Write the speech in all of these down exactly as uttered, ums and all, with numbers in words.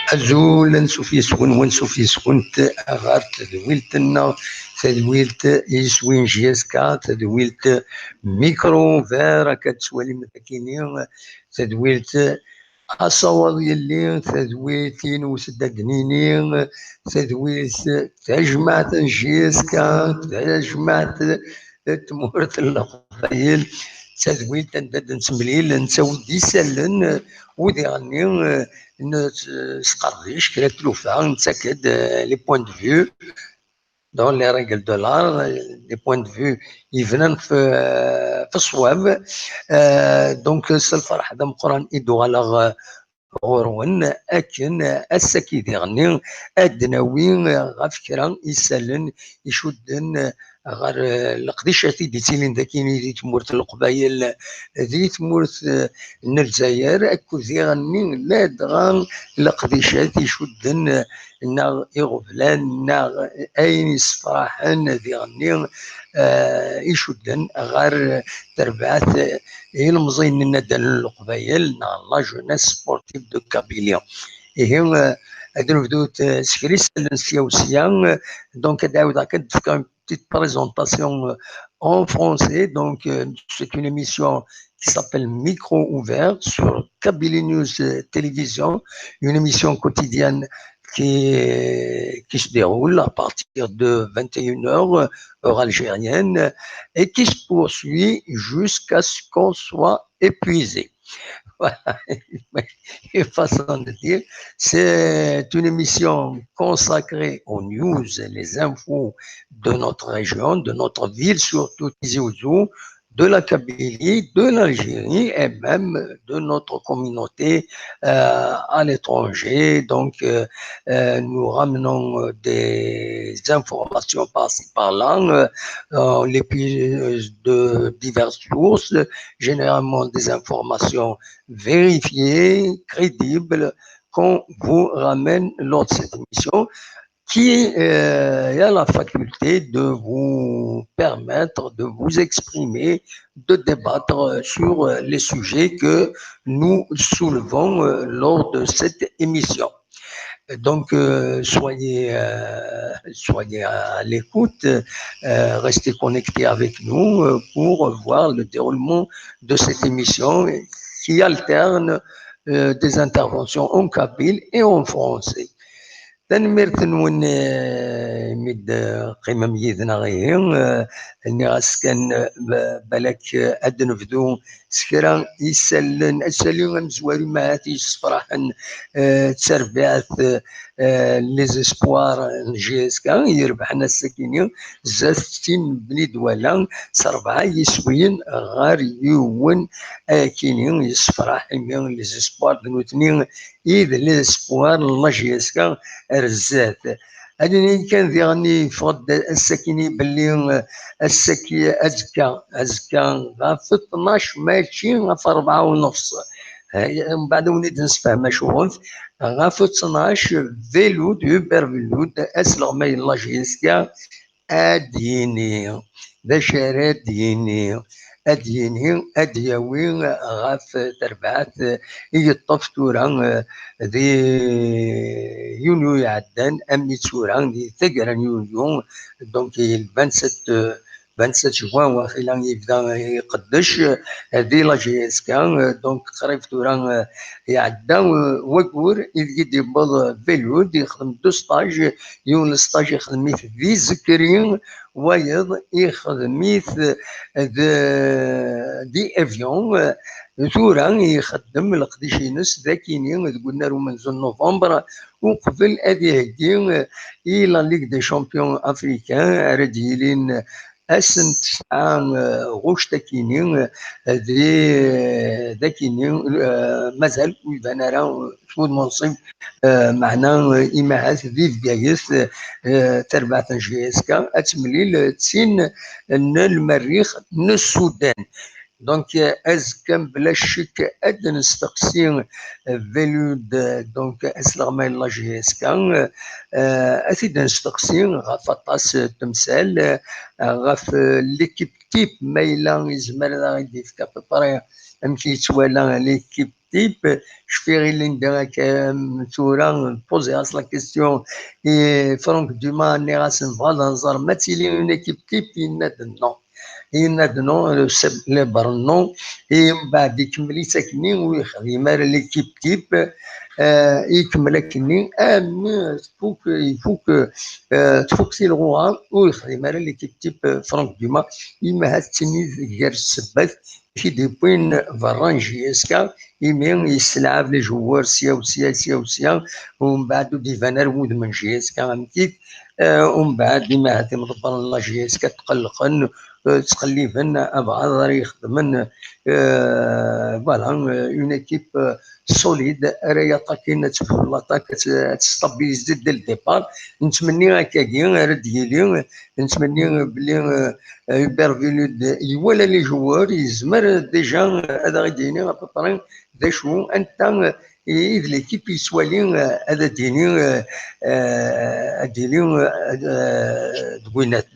Azul, ansuf yes-wen, wansuf yes-went ɣer tedwilt-nneɣ, tadwilt yeswin J S K, tadwilt micro ouvert, akka d-tettwalim akini, tadwilt asawaḍ yelli, tadwilt inewsed ad d-nini, tadwilt tajmaɛt n J S K, tajmaɛt n tmurt n Leqbayel, tadwilt anda d-nettemlil, nettawi-d isallen, u diɣenni, eh, nesqerdic kra n tlufa, nettak-d, eh, les points de vue dans les règles de l'art, eh, les points de vue yebnan f, f ṣṣwab. Eh, donc, s lferḥ d ameqqran i d-uɣaleɣ, eh, ɣur-wen, akken, eh, ass-agi diɣenni ad d-nawi, eh, ɣef kra isallen icudden, eh, ɣer, eh, leqdicat i d-ittilin dagi di tmurt n Leqbayel, di tmurt, eh, n Lezzayer, akked diɣenni ladɣa leqdicat icudden, eh, neɣ iɣeblan, neɣ ayen yessefraḥen diɣenni, eh, icudden ɣer terbaɛt, eh, ilemẓiyen n naddal n Leqbayel, neɣ la jeunesse sportive de Kabylie. Ihi, eh, ad nebdu, eh, s kra isallen sya u sya, eh, donc ad ɛawdeɣ kan ad d-fkeɣ petite présentation, euh, en français. Donc, euh, c'est une émission qui s'appelle Micro Ouvert sur Kabylie News, euh, Télévision, une émission quotidienne qui, qui se déroule à partir de vingt et une heures, euh, heure algérienne, et qui se poursuit jusqu'à ce qu'on soit épuisé. Voilà, une façon de dire. C'est une émission consacrée aux news, les infos de notre région, de notre ville, surtout Tizi Ouzou, de la Kabylie, de l'Algérie et même de notre communauté, euh, à l'étranger. Donc, euh, euh, nous ramenons, euh, des informations par-ci, par-là, euh, euh, les plus, euh, de diverses sources, généralement des informations vérifiées, crédibles, qu'on vous ramène lors de cette émission, qui, euh, a la faculté de vous permettre de vous exprimer, de débattre, euh, sur, euh, les sujets que nous soulevons, euh, lors de cette émission. Donc, euh, soyez, euh, soyez à l'écoute, euh, restez connectés avec nous, euh, pour voir le déroulement de cette émission qui alterne, euh, des interventions en kabyle et en français. Tanemmirt-nwen, eh, imi d-teqqimem yid-neɣ ihi, eh, nniɣ-as kan, eh, ba-, balak, eh, ad d-nebdu s kra isallen, asalli amezwaru ma ahat yessefraḥen, eh, d tarbaɛt, eh, les espoirs n J S K, yerbḥen ass-akini, zdat sin n Bni Dwala, s rebɛa yiswiyen ɣer yiwen, akini yessefraḥ imi les espoirs d nutni i d les espoirs n la J S K ar zdat. Ad nini kan diɣen yeffeɣ-d ass-akini belli, eh, ass-agi azekka, azekka ɣef tnac mačči ɣef rebɛa u nefṣ. Eh, mbeɛd ad wen-id-nessefhem acuɣef. Ɣef tnac, Velud, Hubert Velud, asleɣmay n la J S K, ad d-yini. D acu ara d-yini? Ad d-yini, ad d-yawi ɣef terbaɛt i yeṭṭef tura, eh, di yunyu iɛeddan, am i tura, di taggara n yunyu, donc, il vingt-sept, eh, vingt-sept juin, waqila yebda iqeddec, eh, di la J S K, eh, donc, qrib tura, eh, iɛedda, eh, waggur ideg i d-yewweḍ, eh, Velud, yexdem deux stages, yiwen n stage ixdem-it di Zekri, wayeḍ ixdem-it d, di Evian. Tura ixeddem leqdic-ines d akini deg unnar umenzu n novembre, uqbel ad iheggi i la Ligue des Champions africains ara d-yilin ass n tesɛa, eh, ɣuct akini, eh, di, d akini, eh, mazal ur iban ara s wudem unṣib, eh, meɛna, eh, imahat di Bgayet, eh, tarbaɛt n J S K ad temlil, eh, d tin n lmerrix n Sudan. Donc, euh, azekka, bla ccek, ad nesteqsi, euh, Velud, euh, donc, asleɣmay n la J S K, euh, ad t-id-nesteqsi ɣef aṭas, euh, temsal, euh, ɣef, euh, l'équipe type, ma yella yezmer ad aɣ-d-yefk à peu près amek yettwala l'équipe type. Cfiɣ ilindi akka, euh, tura, poser-as la question i Franck Dumas, nniɣ-as nebɣa ad nẓer ma tili une équipe type, yenna-d non. Yenna-d non, le seb libre non. Et mbeɛd ikemmel-itt akkenni, ur yexdim ara l'équipe type. Euh, ikemmel akkenni armi tfuk, ifuk, euh, tfuk tilɣuɣa, ur yexdim ara l'équipe type, euh, Franck Dumas. Ima ha tettini gar ssebbat i d-yewwin berra n J S K, imi yesselɛab les joueurs sya u sya, sya u sya, u mbeɛd ur d-iban ara wudem n J S K amek-it. Eh, u mbeɛd, imahat imḍebbren n la J S K tqellqen, eh, ttqelliben abɛaḍ ara ixedmen, eh, voilà, eh, une équipe, eh, solide, ara yaṭakin, ad tebdu l'attaque, ad t-, ad testabiliser dès le départ. Nettmenni akkagi ara d-yili, nettmenni belli, eh, Hubert Velud iwala les joueurs, yezmer déjà ad aɣ-d-yini à peu près d acu, anta, eh, i d l'équipe yettwali, eh, ad d-yini, eh, eh, ad d-yini, eh, deg winat,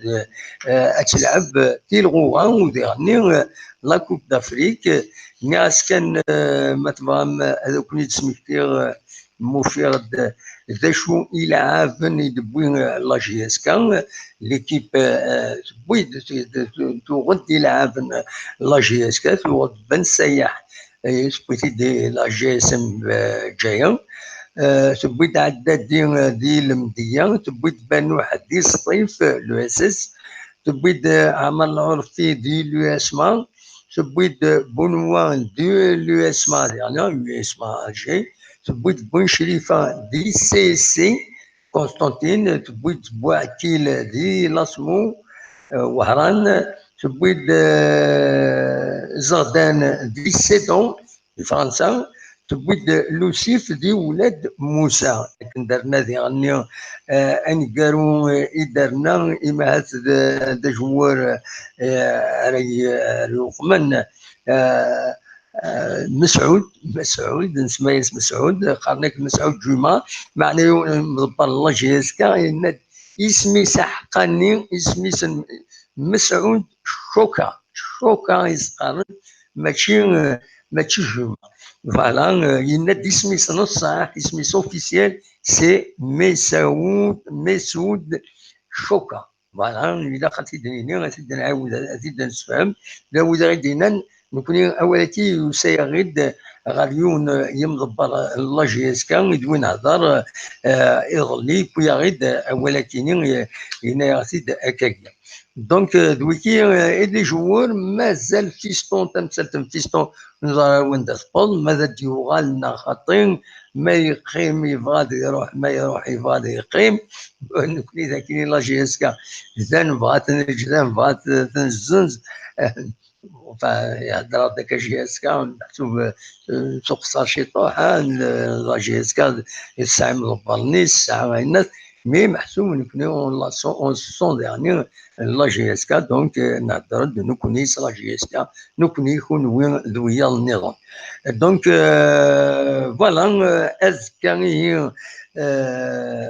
eh, ad telɛeb tilɣuɣa u diɣenni, eh, la Coupe d'Afrique. Nniɣ-as kan, eh, ma tebɣam, eh, ad ken-id-smektiɣ, eh, m'ufiɣ-d d acu ilɛaben i d-tewwi, eh, la J S K, l'équipe, eh, tewwi-d, t-, t-, t-, tuɣ-d ilɛaben la J S K, tuɣ-d Ben Sayaḥ, eh, tewwi-t-id la G S M, eh, Ǧaya, eh, tewwi-d Ɛeddadi, eh, di Lemdeyya, tewwi-d Banuḥ di Sṭif, eh, l'U S S, tewwi-d, eh, Ɛmer Lɛurfi di l'U S M A, tewwi-d Bunwa di l'U S M A diɣenni, U S M A Alger, tewwi-d Bun Crifa di C S C Constantine, tewwi-d Buɛkil di l'Asmo, eh, Wehran, tewwi-d, eh, Zeɣdan di Sedan di Fransa, tewwi-d Lusif di Wlad Musa. Akken darna diɣenni, eh, aneggaru, eh, i darna, imahat d, d ajewwur, eh, ara y-, ara yuqmen, eh, eh, Mesɛud, Mesɛud, nsemma-yas Mesɛud, qqaren-ak Mesɛud Ǧuma, meɛna mḍebber n la J S K, yenna-d isem-is aḥeqqani, isem-is n Mesɛud Coka, Coka i s-qqaren, mačči, eh, mačči Juma. Voilà, eh, yenna-d isem-is n ṣṣeḥ, isem-is officiel, c'est Mesɛud, Mesɛud Coka. Voilà, ilaq ad t-id-nini, ad t-id-nɛiwed, ad t-id-nessefhem. D awid ara d-yennan, nekni awal-agi yusa-yaɣ-id ɣer yiwen, eh, yimḍebber, eh, n la J S K, i d win hder, eh, iḍelli, yewwi-yaɣ-id awal-agi-nni, eh, yenna-yaɣ-t-id akkagi. Donc, euh, d wiki, euh, i d ijewwur, mazal Fiston, tamsalt n Fiston, neẓra wanda tewweḍ, ma ad d-yuɣal neɣ xaṭi, ma yeqqim yebɣa ad iruḥ, ma iruḥ yebɣa ad yeqqim. Nekni d akken i la J S K, da nebɣa ad t-neǧǧ, da nebɣa ad t-nezzenz. Enfin, ihedder-aɣ-d akka J S K, meḥsub, euh, s uqeṣṣer ciṭuḥ, ha, n, la J S K, tesɛa imḍebbren-is, tesɛa ayennat, mais meḥsub nekni, on la sent, on se sent diɣenni, la J S K, donc, euh, nhedder-d nekni s la J S K, nekni, kunwi d wiyaḍ nniḍen. Donc, euh, voilà, euh, azekka ihi, euh,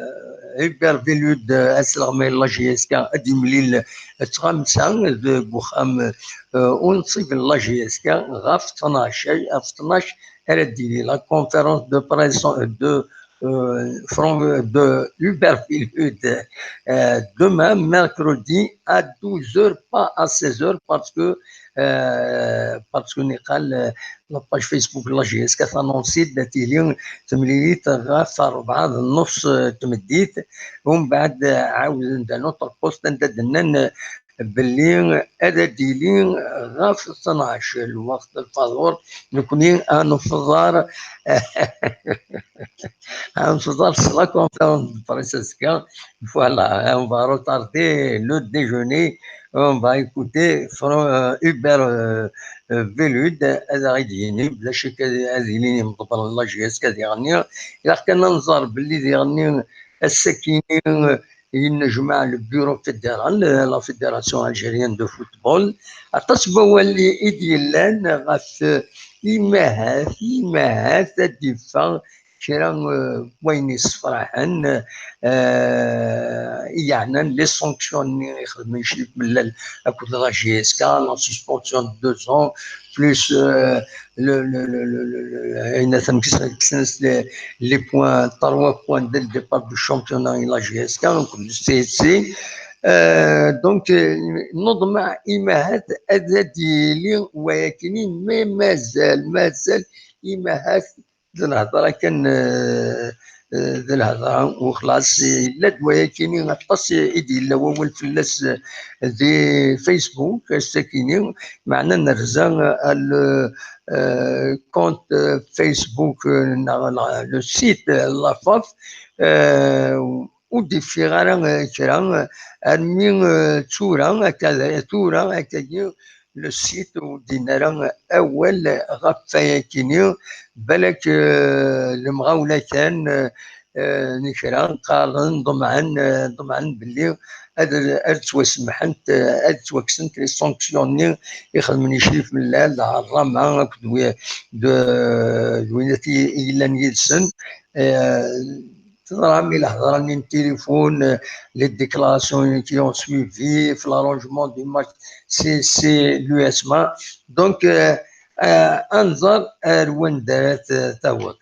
Hubert Velud, euh, asleɣmay n la J S K, ad d-yemlil d tɣamsa deg uxxam, euh, unṣib n la J S K ɣef tnac, ɣef tnac ara d-yili la conférence de presse de, euh, Fran-, de Hubert Velud, euh, demain, mercredi, à douze heures, pas à seize heures, parce que, euh, parce que niqal, euh, la page Facebook n la J S K tanonsi-d ad tili temlilit ɣef rebɛa d nnuṣ, euh, tmeddit, umbeɛd, euh, ɛawden-d un autre post anda d-nnan, euh, belli ad d-yili ɣef tnac, lweqt lfaḍur, nekni ad nefḍer, ad nefḍer s la conférence de presse azekka. Voilà, on va retarder le déjeuner, on va écouter Fran-, euh, Hubert, euh, euh, Velud, ad aɣ-d-yini, bla ccek ad, ad ilin imḍebbren n la J S K diɣenni. Ilaq kan ad nẓer belli diɣenni ass-akini, euh, yennejmaɛ le bureau fédéral, la Fédération Algérienne de Football, aṭas n wawal i d-yellan ɣef imahat, imahat ad d-iffeɣ kra wayen yessefraḥen, yeɛnan les sanctions-nni i xedmen Crif Mellal akked la J S K, la suspension de deux ans, plus le, le, le, le, le, les points, trois points dès le départ du championnat et la J S K, donc le C S C. Euh, donc, نظمة إمهات أداديلي ولكن ما مازال مازال إمهات d lhedra kan, d lhedra وخلاص. Yella-d wayakini aṭas i d-yella wawal fell-as di Facebook ass-akini, meɛna nerza ar le compte Facebook neɣ le site la FAF, ur d-iffiɣ ara kra armi tura akka, tura akkagi le site ur d-yenni ara awal ɣef wayakini, balak lemɣawla kan n kra qqaren, ḍemɛen, ḍemɛen belli ad, ad ttwasemḥent, ad ttwakksent les sanctions-nni i xedmen Crif Mellal, Ɛerrama akked d winat i yellan yid-sen. Teḍra mi lehḍra-nni n tilifun, les déclarations qui ont suivi, l'arrangement du match, c'est, c'est l'U S M A. Donc, ad nẓer ar wanda ara taweḍ.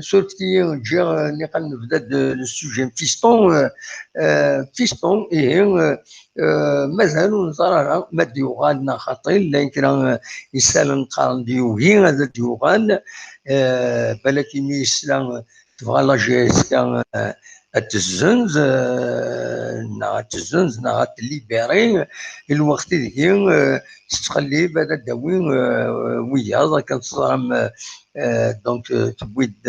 Surfet-iyi, ǧǧiɣ niqal nebda-d le sujet n Fiston. Fiston, ihi, mazal ur nẓer ara ma d-yuɣal neɣ xaṭi. Llan kra isallen qqaren-d yugi ad d-yuɣal. Balak imi yesla tebɣa la J S K ad tezzenz, neɣ ad tezzenz neɣ ad t-libéri. Lweqt ideg tettqellib ad d-tawi wiyaḍ, akken teẓram, donc tewwi-d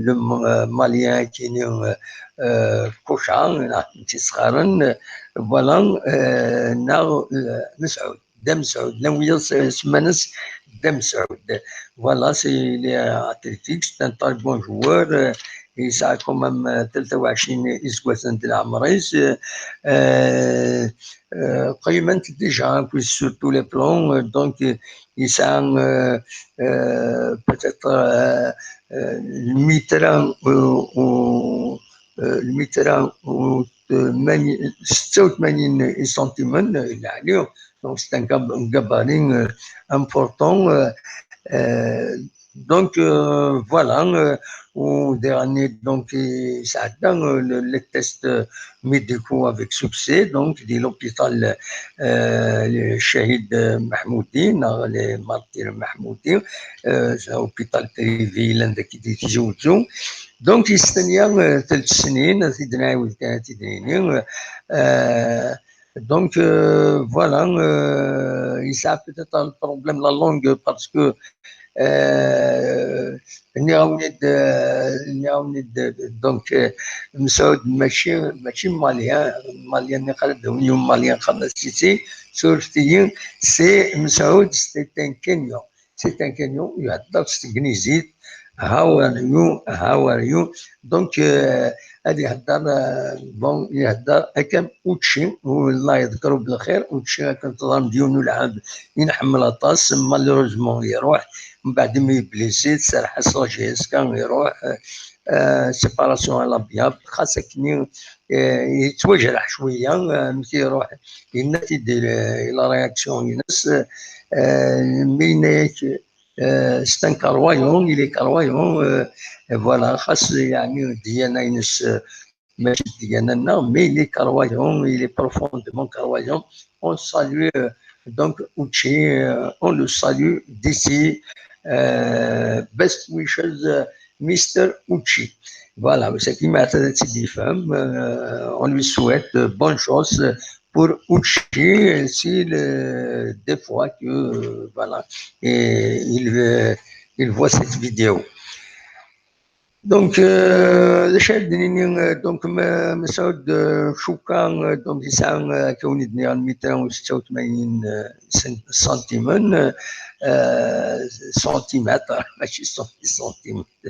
le Malien akini, Koca neɣ akken tt-isɣaren, voilà, neɣ Mesɛud. Dda Mesɛud, llan wiyaḍ semman-as Dda Mesɛud. Voilà, c'est, il est athlétique, c'est un très bon joueur. Yesɛa quand même tlata u ɛecrin iseggasen di leɛmer-is. Qqimen déjà sur tous les plans, donc yesɛa peut-être lmitra, lmitra u setta u tmanyin isantimen, yeɛni, donc c'est un gabarit important. Donc voilà, au dernier, donc, يسعدنا les tests médicaux avec succès, donc, di l'hôpital Chahid Mahmoudi, les martyrs Mahmoudi, hôpital privé, l'un des qui. Donc, yestenya tlata snin, ad t-id-nɛiwed kan, ad t-id-nini. Donc, voilà, yesɛa peut-être un problème la langue parce que nniɣ-awen-id, nniɣ-awen-id, donc, Mesɛud mačči, mačči Malien, Malien-nni qal ad d-awen yiwen Malien xalas iti, surfet-iyi, c'est Mesɛud, c'est un Kenyan. C'est un Kenyan, ihedder s tegnizit. How are you? How are you? Donc, ad ihedder, bon, ihedder akken učči, u Allah yeḍker-it belxir, učči akken teẓram d yiwen ulɛab i nḥemmel aṭas, malheureusement iruḥ, mbeɛd imi yeblisi, tserreḥ-as la J S K, iruḥ, séparation à l'amiable, xas akken yettwajreḥ cwiya, amek iruḥ, yenna-t-id i la réaction-ines, mi yenna-yak, c'est un croyant, il est croyant, voilà, xas yeɛni ddiyana-ines mačči ddiyana-nneɣ, mais il est croyant, il est profondément croyant. On salue donc Uchi, on le salue d'ici. Best wishes, Mister Uchi. Voilà, c'est qui m'a fait cette femme. On lui souhaite bonne chance pour Uchi, si le, des fois que, voilà, et il, il voit cette vidéo. Donc, d acu ara d-nini, donc, Mesɛud Cuka, donc, yesɛa, akka wen-d-nniɣ, lmitra u setta u tmanyin santimen, santimetr, mačči santimetr.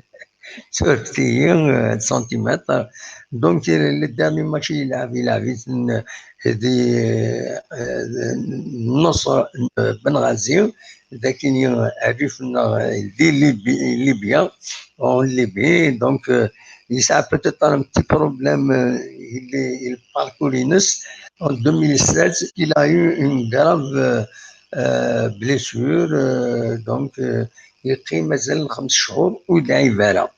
Surfet-iyi, euh, centimètres. Donc, euh, le dernier match, il a, il a, euh, di, euh, Nasr, euh, Ben Ghazi, dakini, euh, rrif-nneɣ, euh, di Libi-, Libya, en Libye. Donc, euh, il a peut-être un petit problème, euh, il, il parcours en deux mille seize, il a eu une grave, euh, euh, blessure. Euh, donc, euh, il a pris mazal خمس شهور ur yelɛib ara.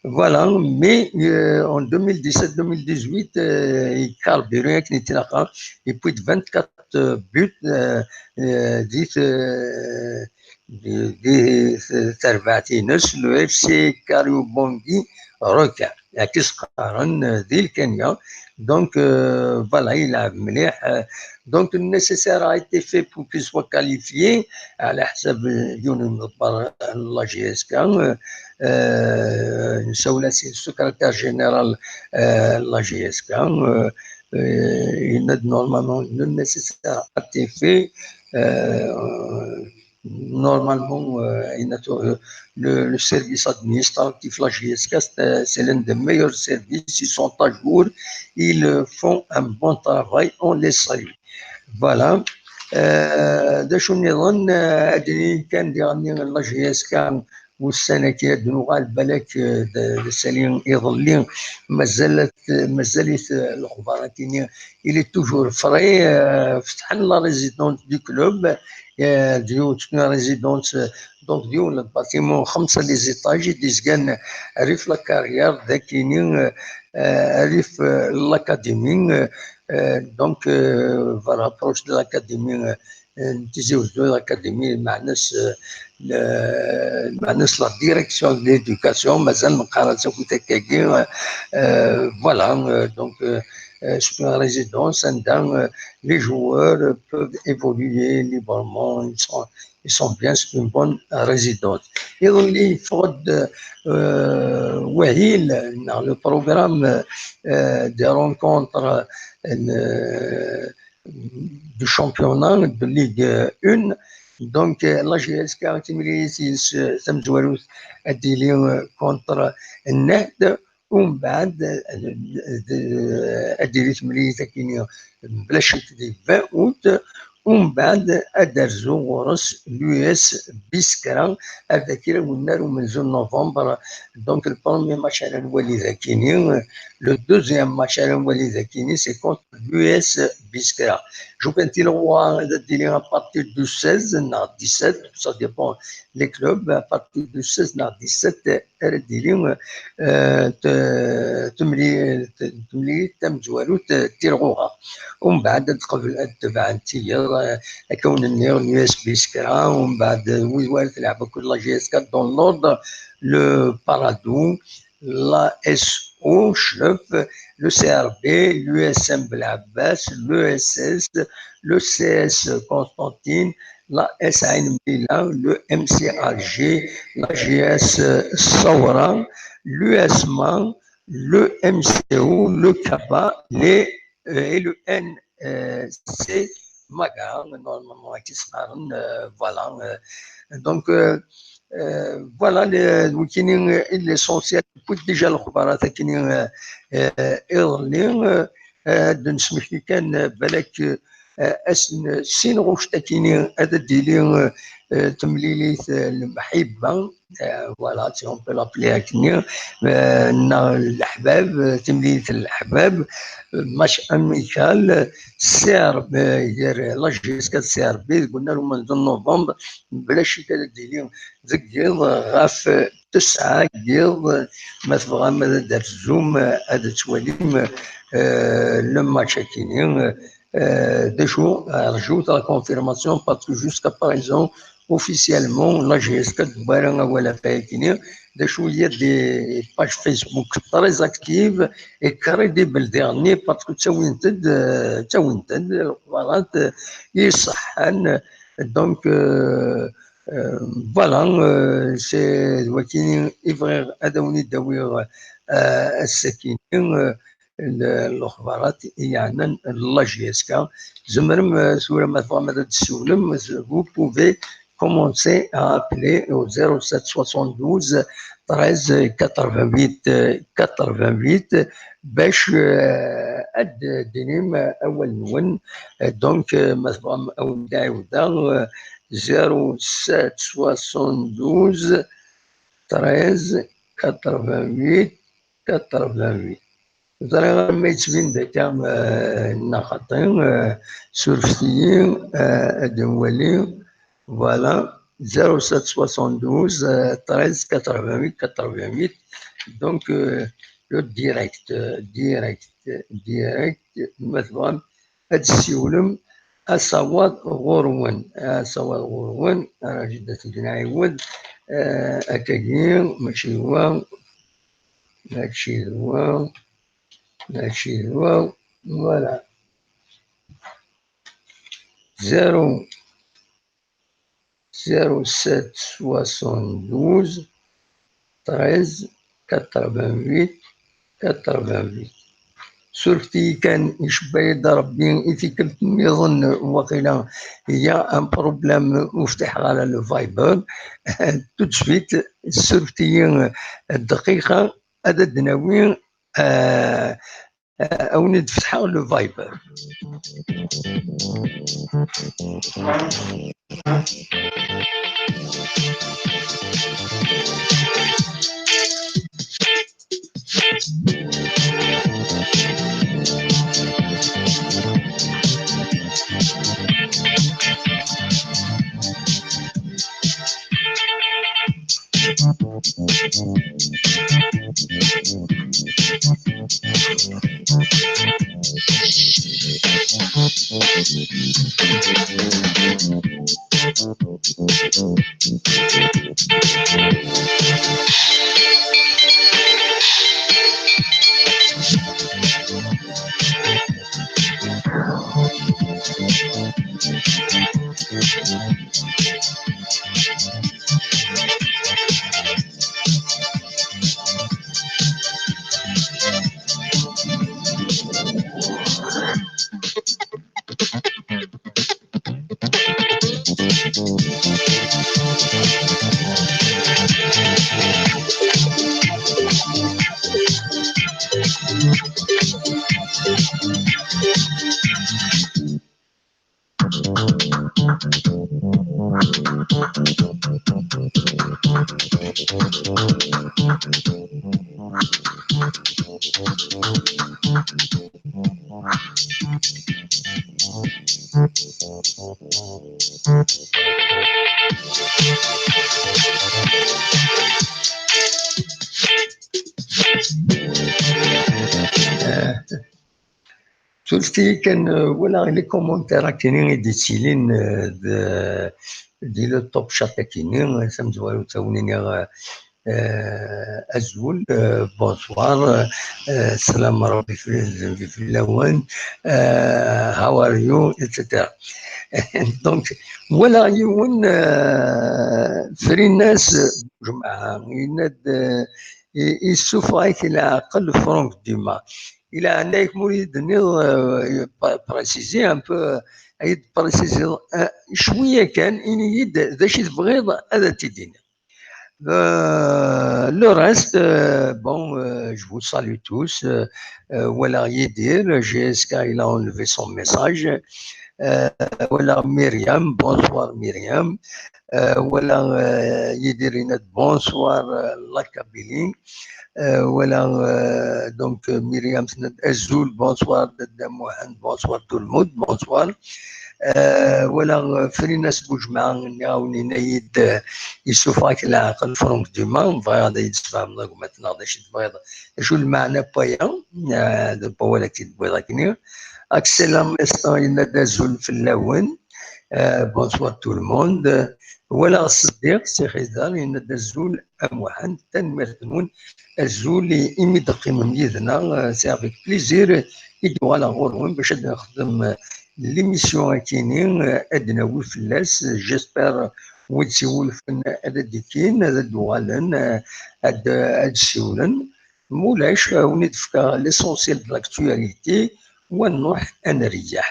Voilà, mais, euh, en deux mille dix-sept deux mille dix-huit, euh, il carbure, et puis de vingt-quatre buts, euh, euh, di, euh, di, di terbaɛt-ines, le F C Kariobangi Roca, akken i s-qqaren, euh, di Kenya. Donc, euh, voilà, il a mliḥ. Euh, donc, le nécessaire a été fait pour qu'il soit qualifié. على حسب يونس مدبر, la J S K, euh, euh, c'est le secrétaire général, euh, la J S K, euh, euh, il a normalement le nécessaire a été fait, euh, normalement, euh, il a tout, euh, le, le service administratif, la J S K, c'est, c'est l'un des meilleurs services, ils sont à jour, ils font un bon travail, on les salue. Voilà. Euh, d acu nniḍen, euh, ad d-nini kan diɣen la J S K, ussan-agi ad d-nuɣal balak, euh, d, d ass-agi iḍelli, mazal-it, mazal-it, euh, lexbar-agi-nni, il est toujours frais, euh, fetḥen la résidence du club, euh, d yiwet n résidence, euh, donc d yiwen n bâtiment xemsa les étages i d-yezgan rrif la carrière, dakini, euh, euh, rrif, euh, l'académie, euh, euh, donc, euh, voilà, proche de l'académie, euh, euh, Tizi Ouzou, l'académie, meɛna-s, euh, le, meɛna-s la direction de l'éducation, mazal neqqar-as akk akkagi, euh, euh, voilà, euh, donc, euh, euh, c'est une résidence, and then, euh, les joueurs peuvent évoluer librement, ils sont, ils sont bien, c'est une bonne résidence. Et on y fait, euh, wahil, dans le programme, euh, des rencontres, euh, du championnat de Ligue un. Donc, euh, la J S K timlilit-is, euh, tamezwarut ad d-tili, euh, contre Nehd, umbeɛd, euh, d-, ad d-tili temlilit akkin-nni bla ccek di vingt août, umbeɛd ad d-terzu ɣur-s l'U S Biskra, ar dagi ar wennar umenzu n novembre. Donc, le premier match ara nwali dakini, le deuxième match ara nwali dakini, c'est contre l'U S Biskra. Jogan Tilroa ad d-tili à partir du seize neɣ dix-sept, ça dépend les clubs, à partir du seize neɣ dix-sept, ara d-tili, euh, t-, temli-, t-, temlilit tamezwarut, euh, Tilroa. Umbeɛd ad qbel, ad tebɛen tiyeḍ, euh, akka wen-nniɣ, l'U S Biskra, umbeɛd, euh, wid wara telɛeb akked la J S K dans l'ordre, le Paradou, la S O Chlef, le C R B, l'U S M Belɛebbas, l'E S S, le C S Constantine, la S Ain Mlila, le M C Alger, la J S Saoura, l'U S M A, le M C O, le Kaba, les, euh, et le N C Maga, normalement, qui sera, euh, voilà, euh, donc, euh, euh, voilà, les, wikini, euh, l'essentiel, puis déjà le khabarat, kini, euh, euh, iḍelli, euh, euh, ad d-nesmekti kan, euh, balak, euh, ass n sin ɣuct akini ad d-tili, euh, euh, temlilit, euh, lemḥibba, euh, voilà, si on peut l'appeler akini, euh, neɣ leḥbab, euh, temlilit n leḥbab, euh, match amical, euh, C R B, gar la J S K d C R B, deg unnar umenzu n novembre, bla ccek ad d-tili deg yiḍ ɣef tesɛa n yiḍ, ma tebɣam ad d-terzum, ad twalim, euh, le match akini, euh, d acu, rjut la confirmation, parce que jusqu'à présent, officiellement, la J S K d-tewwi ara awal ɣef wayagi-nni. D acu, il y a des pages Facebook très actives et crédibles dernier, parce que ttawint-d, euh, ttawint-d lexbarat, euh, iṣeḥḥan. Donc, euh, euh, voilà, euh, c'est d wagi i bɣiɣ ad awen-id-awiɣ, euh, ass-agi-nni, euh, le-, lexbarat i yeɛnan la J S K. Tzemrem, euh, tura ma tebɣam ad d-tessiwlem, vous pouvez commencez à appeler au zéro sept soixante-douze treize quatre-vingt-huit quatre-vingt-huit, bac, euh, ad d-tinim awal-nwen. Euh, donc, euh, ma tebɣam ad wen-d-ɛiwdeɣ, euh, zéro sept soixante-douze treize quatre-vingt-huit quatre-vingt-huit. Ẓriɣ arma yettbin-d akka, euh, neɣ xaṭi, euh, surfet-iyi, euh, ad nwali. Voilà, zéro sept soixante-douze, euh, treize quatre-vingt-huit quatre-vingt-huit. Donc, euh, le direct, euh, direct, direct, ma tebɣam ad tessiwlem, asawaḍ ɣur-wen, asawaḍ ɣur-wen, ara jiddat d nɛiwed, euh, akkagi, mačči d wa, mačči d wa, mačči d wa, voilà. Zéro zéro sept soixante-douze treize quatre-vingt-huit quatre-vingt-huit. Surfet-iyi kan, icebba-yi-d Rebbi i tikkelt nniḍen, waqila il y a un problème, ur ftiḥeɣ ara le Viber. Tout de suite, surfet-iyi dqiqa, ad d-nawi, euh, euh, ad wen-d-fetḥeɣ le Viber. Surfet-iyi kan, euh, walaɣ les commentaires akkenni i d-yettilin, euh, d, di le top chat akkenni, euh, tamezwarut ad wen-iniɣ, euh, euh, azul, euh, bonsoir, euh, euh, sslam Rebbi fell-, fell-awen, euh, how are you, et cetera. Donc, walaɣ yiwen, euh, Frinas Bujemɛa, yenna-d, euh, i-, yessufeɣ-ak leɛqel Franck Dumas. Ila ɛennay-k ma ur yi-d-tenniḍ, euh, pa-, préciser un peu, euh, ad yi-d-préciser, euh, cwiya kan, ini-yi-d d acu i tebɣiḍ ad t-id-iniɣ. Euh, le reste, euh, bon, euh, je vous salue tous. Euh, euh, walaɣ Yidir, J S K, il a enlevé son message. Euh, walaɣ Myriam, bonsoir Myriam. Euh, walaɣ, euh, Yidir yenna-d bonsoir, euh, la Kabylie. Euh, walaɣ, euh, donc, euh, Myriam tenna-d azul, bonsoir Dada Muḥend, bonsoir tout le monde, bonsoir. Euh, walaɣ, euh, Frinas Bujemɛa, nniɣ-awen, yenna-yi-d, euh, yessufeɣ-ak leɛqel Franck Dumas, bɣiɣ ad yi-d-tesfehmeḍ gma-tneɣ d acu i tebɣiḍ, d acu lmeɛna n waya, euh, d wawal-agi i d-tewwiḍ akkenni. Axel Amestan yenna-d azul fell-awen. Euh, bonsoir tout le monde. Walaɣ Ṣeddiq Si Xizar yenna-d azul a Muḥend, tanemmirt-nwen, azul i, imi d-teqqimem yid-neɣ, euh, c'est avec plaisir i d-uɣaleɣ ɣur-wen bac ad nexdem, euh, l'émission akkenni, euh, ad d-nawi fell-as, j'espère wid siwulfen ad d-ikkin, ad d-uɣalen, euh, ad, ad d-siwlen. Ma ulac, ad wen-id-fkeɣ l'essentiel de l'actualité, wa nruḥ ad nreyyeḥ.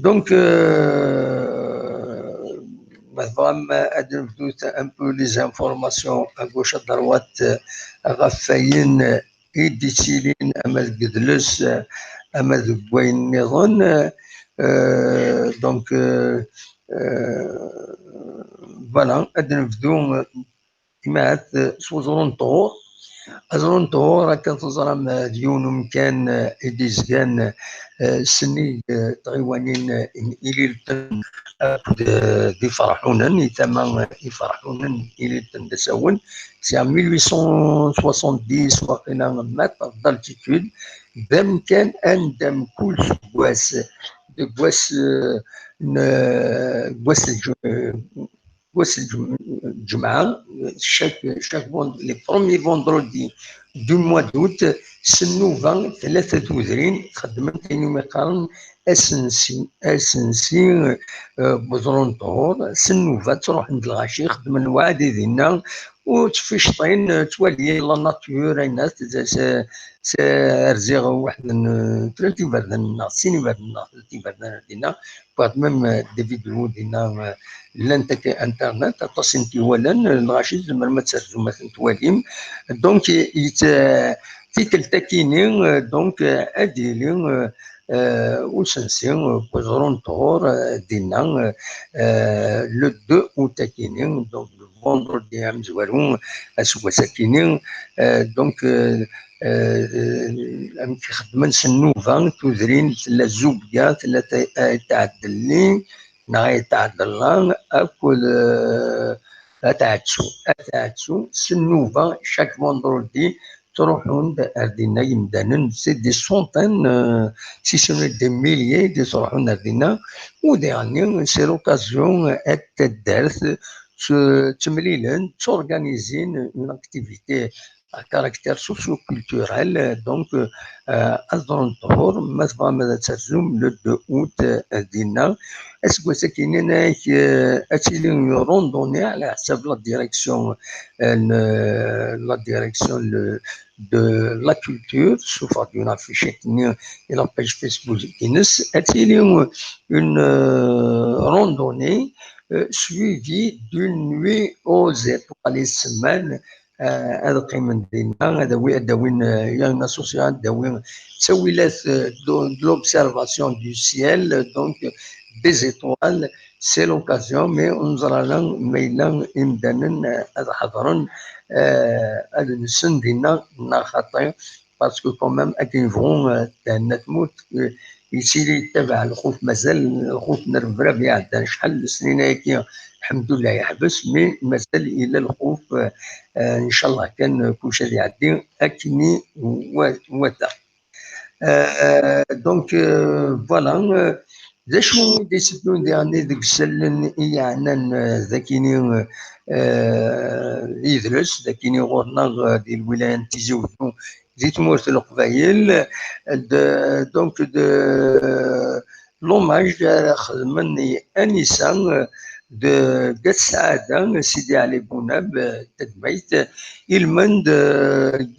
Donc, euh, ma tebɣam ad nebdu un peu les informations à gauche à droite, ɣef wayen i d-yettilin ama deg yidles ama deg wayen nniḍen. Donc, voilà, ad nebdu imahat s uẓru n ṭhur. Aẓru n ṭhur, akken teẓram, d yiwen umkan i d-izgan sennig tɣiwanin n Ililten akked d Iferḥunen, i tama Iferḥunen, Ililten d asawen. C'est en mille huit cent soixante-dix waqila, mètres d'altitude, d amkan anda mkul seg wass, deg wass n wass n wass n lǧemɛa, chaque, chaque, les premiers vendredis du mois d'août, s nnuba, tlata tudrin xeddment ayen umi qqaren asensi, asensi n uẓru n ṭhur. S nnuba ttruḥen-d lɣaci, xeddmen lwaɛdi dinna, u ttficṭin, ttwalin la nature, ayen rziɣ waḥed n tlata iberdan neɣ sin iberdan neɣ tlata iberdan dinna. Wwiɣ-d même des vidéos dinna, llant akka internet, aṭas i tent-iwalan, lɣaci tzemrem ad terzum ad tent-twalim. Donc, tikkelt akkin-nni, donc, ad yili usensi n uẓru n ṭhur dinna, le deux août akkin-nni, donc vendredi amezwaru aseggas akkin-nni. Donc, amek i xeddmen s nnuba tudrin, tella Zubga, tella Ayt Ɛeddelli neɣ Ayt Ɛedella akked At Ɛetsu. At Ɛetsu s nnuba, chaque vendredi ttruḥun-d ar dinna yimdanen, c'est des centaines, si ce n'est des milliers, i d-ittruḥun ar dinna. U diɣenni, c'est l'occasion ad taddart ttemlilen, tturganizin une activité à caractère socio-culturel. Donc, aẓru n ṭhur, ma tebɣam ad terzum, le deux août dinna. Aseggas akkin-nni, ad tili randonnée على حساب la direction, la direction de la culture, sous forme d'une affiche et la page Facebook-ines, ad tili une randonnée suivie d'une nuit aux étoiles, semaine, ad qqimen dinna, ad awi-, ad awin, il y a une association, ad awi ttawilat de l'observation du ciel, donc des étoiles, c'est l'occasion, mais ur neẓri ara ma yella imdanen ad ḥeḍren, ad nsen dinna neɣ xaṭi, parce que quand même akken yebɣu thenna tmurt, yettili yettabaɛ lxuf, mazal lxuf n rrebrab iɛeddan acḥal n snin ayagi, lḥemdullah, yeḥbes, mais mazal yella lxuf. Ncallah kan kullec ad iɛeddi akken iwata. Donc, voilà, d acu i d-iteddun diɣenni deg isallen i yeɛnan dagini yidles, dagini ɣur-neɣ di lwilaya n Tizi Wezzu, di tmurt n Leqbayel, donc, de l'hommage ara xedmen i Anisa de At Sɛada, Sidi Ɛli Bunab, tadmayt, ilmend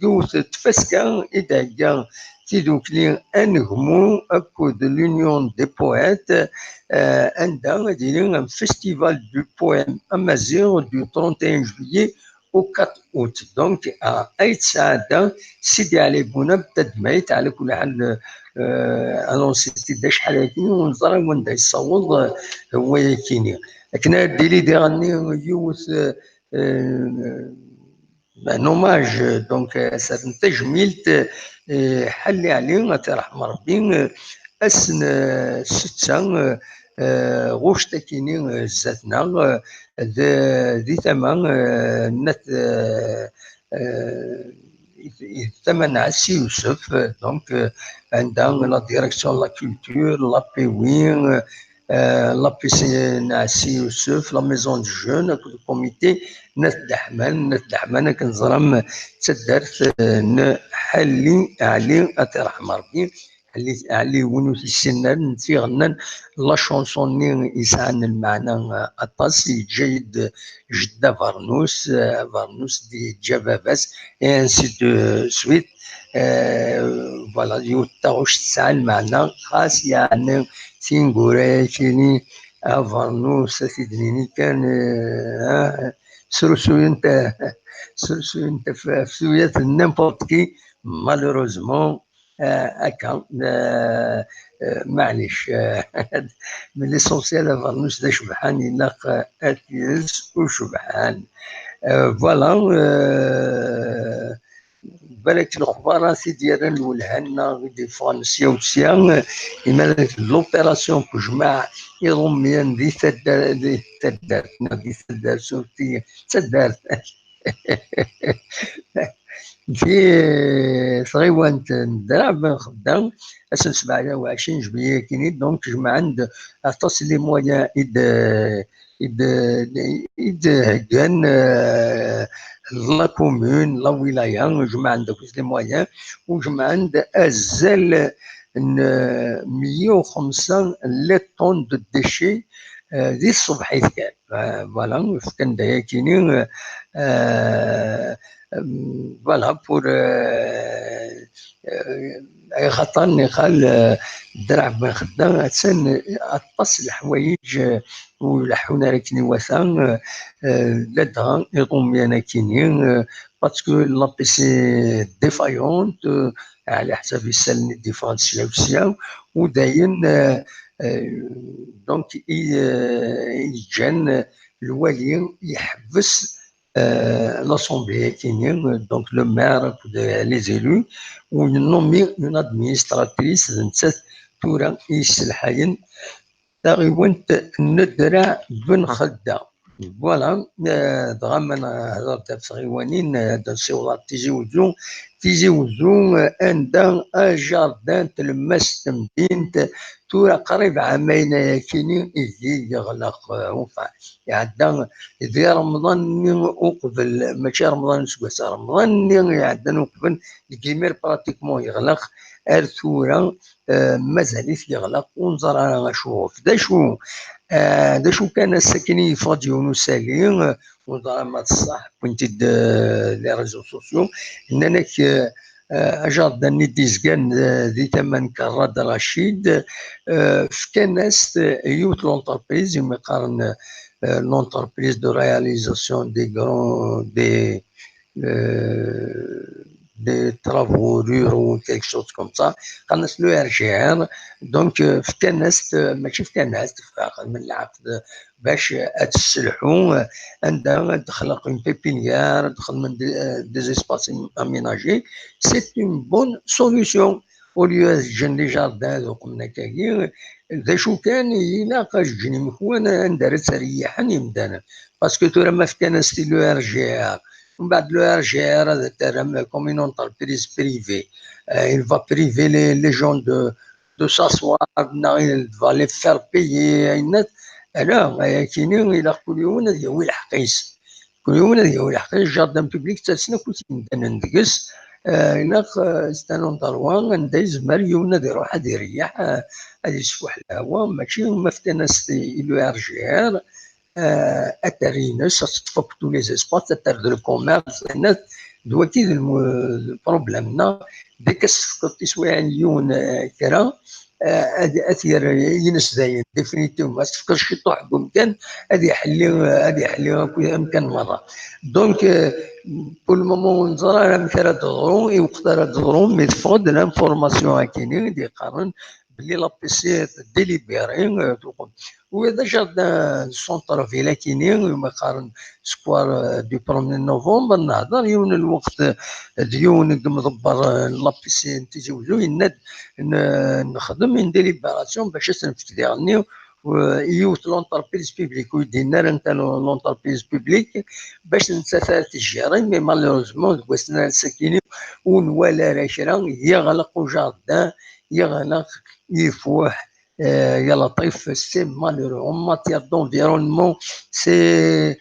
yiwet n tfaska i d-thegga tidukli Anegmu akked l'Union des poètes, anda ad yili un festival du poème amaziɣ du trente et un juillet au quatre août. Donc, à Ayt Sɛada, Sidi Ɛli Bunab, tadmayt, ɛla kulli ḥal, anonsi-t-id acḥal ayagi, ur neẓri wanda yessaweḍ wayagi-ni. Akken ad d-tili diɣenni yiwet, un hommage, donc, ad as-rren tajmilt, Ḥalli Ɛli, ad t-iṛḥem Ṛebbi, ass n ssetta, ɣuct akini zdat-neɣ, di tama n At, tama n Ɛassi Yusef, donc, anda la direction de la culture, l'A P W, l'A P C n Ɛassi Yusef, la maison du jeune, akked le comité n At Ddeḥman. N At Ddeḥman, akken teẓram, d taddart n Ḥalli Ɛli, ad t-iṛḥem Ṛebbi. Ɛli, Ɛli, win ur t-yessinen ara, netta iɣennan la chanson-nni yesɛan lmeɛna aṭas, yeǧǧa-yi-d jeddi abernus, abernus d-yeǧǧa baba-s, et ainsi de suite. Voilà, yiwet taɣect tesɛa lmeɛna, xas yeɛni tineggura-agi-ni abernus, ad t-id-nini kan, eh, srusuyent, srusuyent ɣef tuyat n n'importe qui, malheureusement, eh, akka, eh, eh, maɛlic, eh, mais l'essentiel abernus d acebḥan, ilaq, eh, ad t-yels ucebḥan. Eh, voilà, eh, balak lexbarat i d-yerran lwelha-nneɣ i d-yeffɣen sya u sya, eh, imarak l'opération n ujmaɛ iṛumyen di taddar-, di taddart, neɣ di taddart, surti, d taddart. Di tɣiwant n Draɛ Ben Xedda, ass n sebɛa u ɛecrin juillet-agi, donc jemɛen-d aṭas n les moyens i d-, i d-, i d-heggan, eh, la commune, la wilaya, jemɛen-d akk les moyens, u jemɛen-d azal n, eh, meyya u xemsa les tonnes de déchets, eh, di tṣebḥit kan. Eh, voilà, fkan-d ayakini, eh, eh, voilà, pour, eh, eh, axaṭer niqal, eh, Draɛ Ben Xedda, attan aṭas n leḥwayeǧ, eh, ur leḥḥun ara akken iwata, eh, eh, ladɣa iṛumyen akini, eh, parce que l'A P C est défaillante, eh, ɛla ḥsab isallen i d-yeffɣen sya u sya, u dayen, eh, eh, donc, i, eh, yeǧǧan lwali yeḥbes, eh, l'Assemblée akini, donc le maire akked les élus, u yennumi une administratrice, d nettat tura i yesselḥayen taɣiwant n Draɛ Ben Xedda. Voilà, eh, dɣa ma nehder ɣef tɣiwanin, eh, ad nsiweḍ ɣer Tizi Wezzu. Tizi Wezzu, eh, anda ajardin n tlemmast n temdint, tura qrib ɛamayen ayakini i yeɣleq, eh, enfin, iɛedda di Remḍan-nni uqbel, mačči Remḍan n useggas, Remḍan-nni iɛeddan uqbel, deg imiren pratiquement yeɣleq, ar tura, eh, mazal-it yeɣleq, ur neẓri ara acuɣef. D acu, eh, d acu kan, ass-akini yeffeɣ-d yiwen usali, eh, ur neẓri ma d ṣṣeḥ, wwin-t-id, eh, les réseaux sociaux, nnan-ak, eh, eh, ajardin-nni d-izgan, eh, di tama n Karad Racid, eh, fkan-as-t, eh, yiwet l'entreprise, imi qqaren, eh, l'entreprise de réalisation des grands, des, euh, des travaux ruraux, quelque chose comme ça. Qqaren-as le R G R. Donc, euh, fkan-as-t, euh, mačči fkan-as-t, xedmen lɛaqed bac ad tesselḥu, euh, anda ad texleq une pépinière, ad xedmen des, euh, des espaces aménagés. C'est une bonne solution. Au lieu ad ǧǧen les jardins ad uqmen akkagi, d acu kan, ilaq ad ǧǧen imekwan anda ara ttreyyiḥen imdanen. Parce que tura ma fkan-as-t i le R G R, mbeɛd le R G R ad t-terrem comme une entreprise privée. Euh, il va priver les, les gens de, de s'asseoir, neɣ il va les faire payer, ayen-, ala, ayakini ilaq kul yiwen ad yawi lḥeqq-is. Kul yiwen ad yawi lḥeqq-is, jardin public ttasen akk imdanen deg-s. Eh, ilaq, eh, c'est un endroit anda yezmer yiwen ad iruḥ ad ireyyeḥ, eh, ad yesfuḥ lehwa, mačči ma fkan-as-t i le R G R, eh, ad terr ines, ad teṭṭef akk tous les espaces, ad terr d le commerce, ayen-, d wagi d lmu-, le problème-nneɣ. Dès que tefkeḍ tiswiɛin n yiwen, eh, kra, eh, ad, ad t-yerr ines dayen, définitivement. Ma s-tefkeḍ ciṭuḥ n umkan, ad iḥelli, ad iḥelli akk amkan merra. Donc, eh, pour le moment, ur neẓri ara amek ara d-teḍru, i weqt ara d-teḍru, mi teffeɣ-d l'information akini, i d-yeqqaren belli l'A P C tdélibéré, eh, tuqem. U d ajardin n centre-ville akini, umi qqaren Square, eh, du premier novembre, nehder yiwen n lweqt, eh, d yiwen n yimḍebber, eh, n l'A P C n Tizi Wezzu, yenna-d n-, nexdem une délibération bac ad s-nefk diɣenni, eh, i yiwet l'entreprise publique, ur yi-d-yenni ara anta l'entreprise publique, bac nettat ara t-tjerri, mais malheureusement, deg wass-nni ara sakini, ur nwala ara kra, yeɣleq ujardin, yeɣleq, ifuḥ, eh, ya Laṭif, c'est malheureux. En matière d'environnement, c'est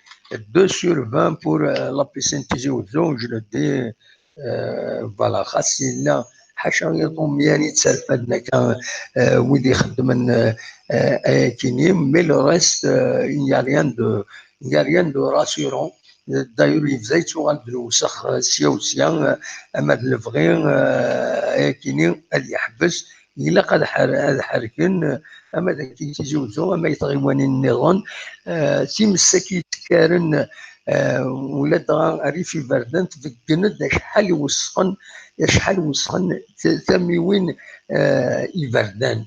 deux sur vingt pour, euh, l'A P C n Tizi Wezzu, je le dis, euh, voilà, xas yella, ḥaca iḍumyan i d-sserfaden akka, euh, wid ixeddmen, euh, euh, ayakini, mais le reste, euh, il n'y a rien de, il n'y a rien de rassurant. D'ailleurs, yebda yettuɣal d lewsex, euh, sya u sya, euh, ama d lebɣi, euh, ayakini ad yeḥbes, ilaq ad ḥer-, ad ḥerken, ama d akken Tizi Uzzu, ama i tɣiwanin nniḍen, eh, times-agi yettkaren, eh, ula dɣa rrif iberdan, tbeggen-d acḥal iwesxen, acḥal iwesxen t-, tamiwin, eh, iberdan.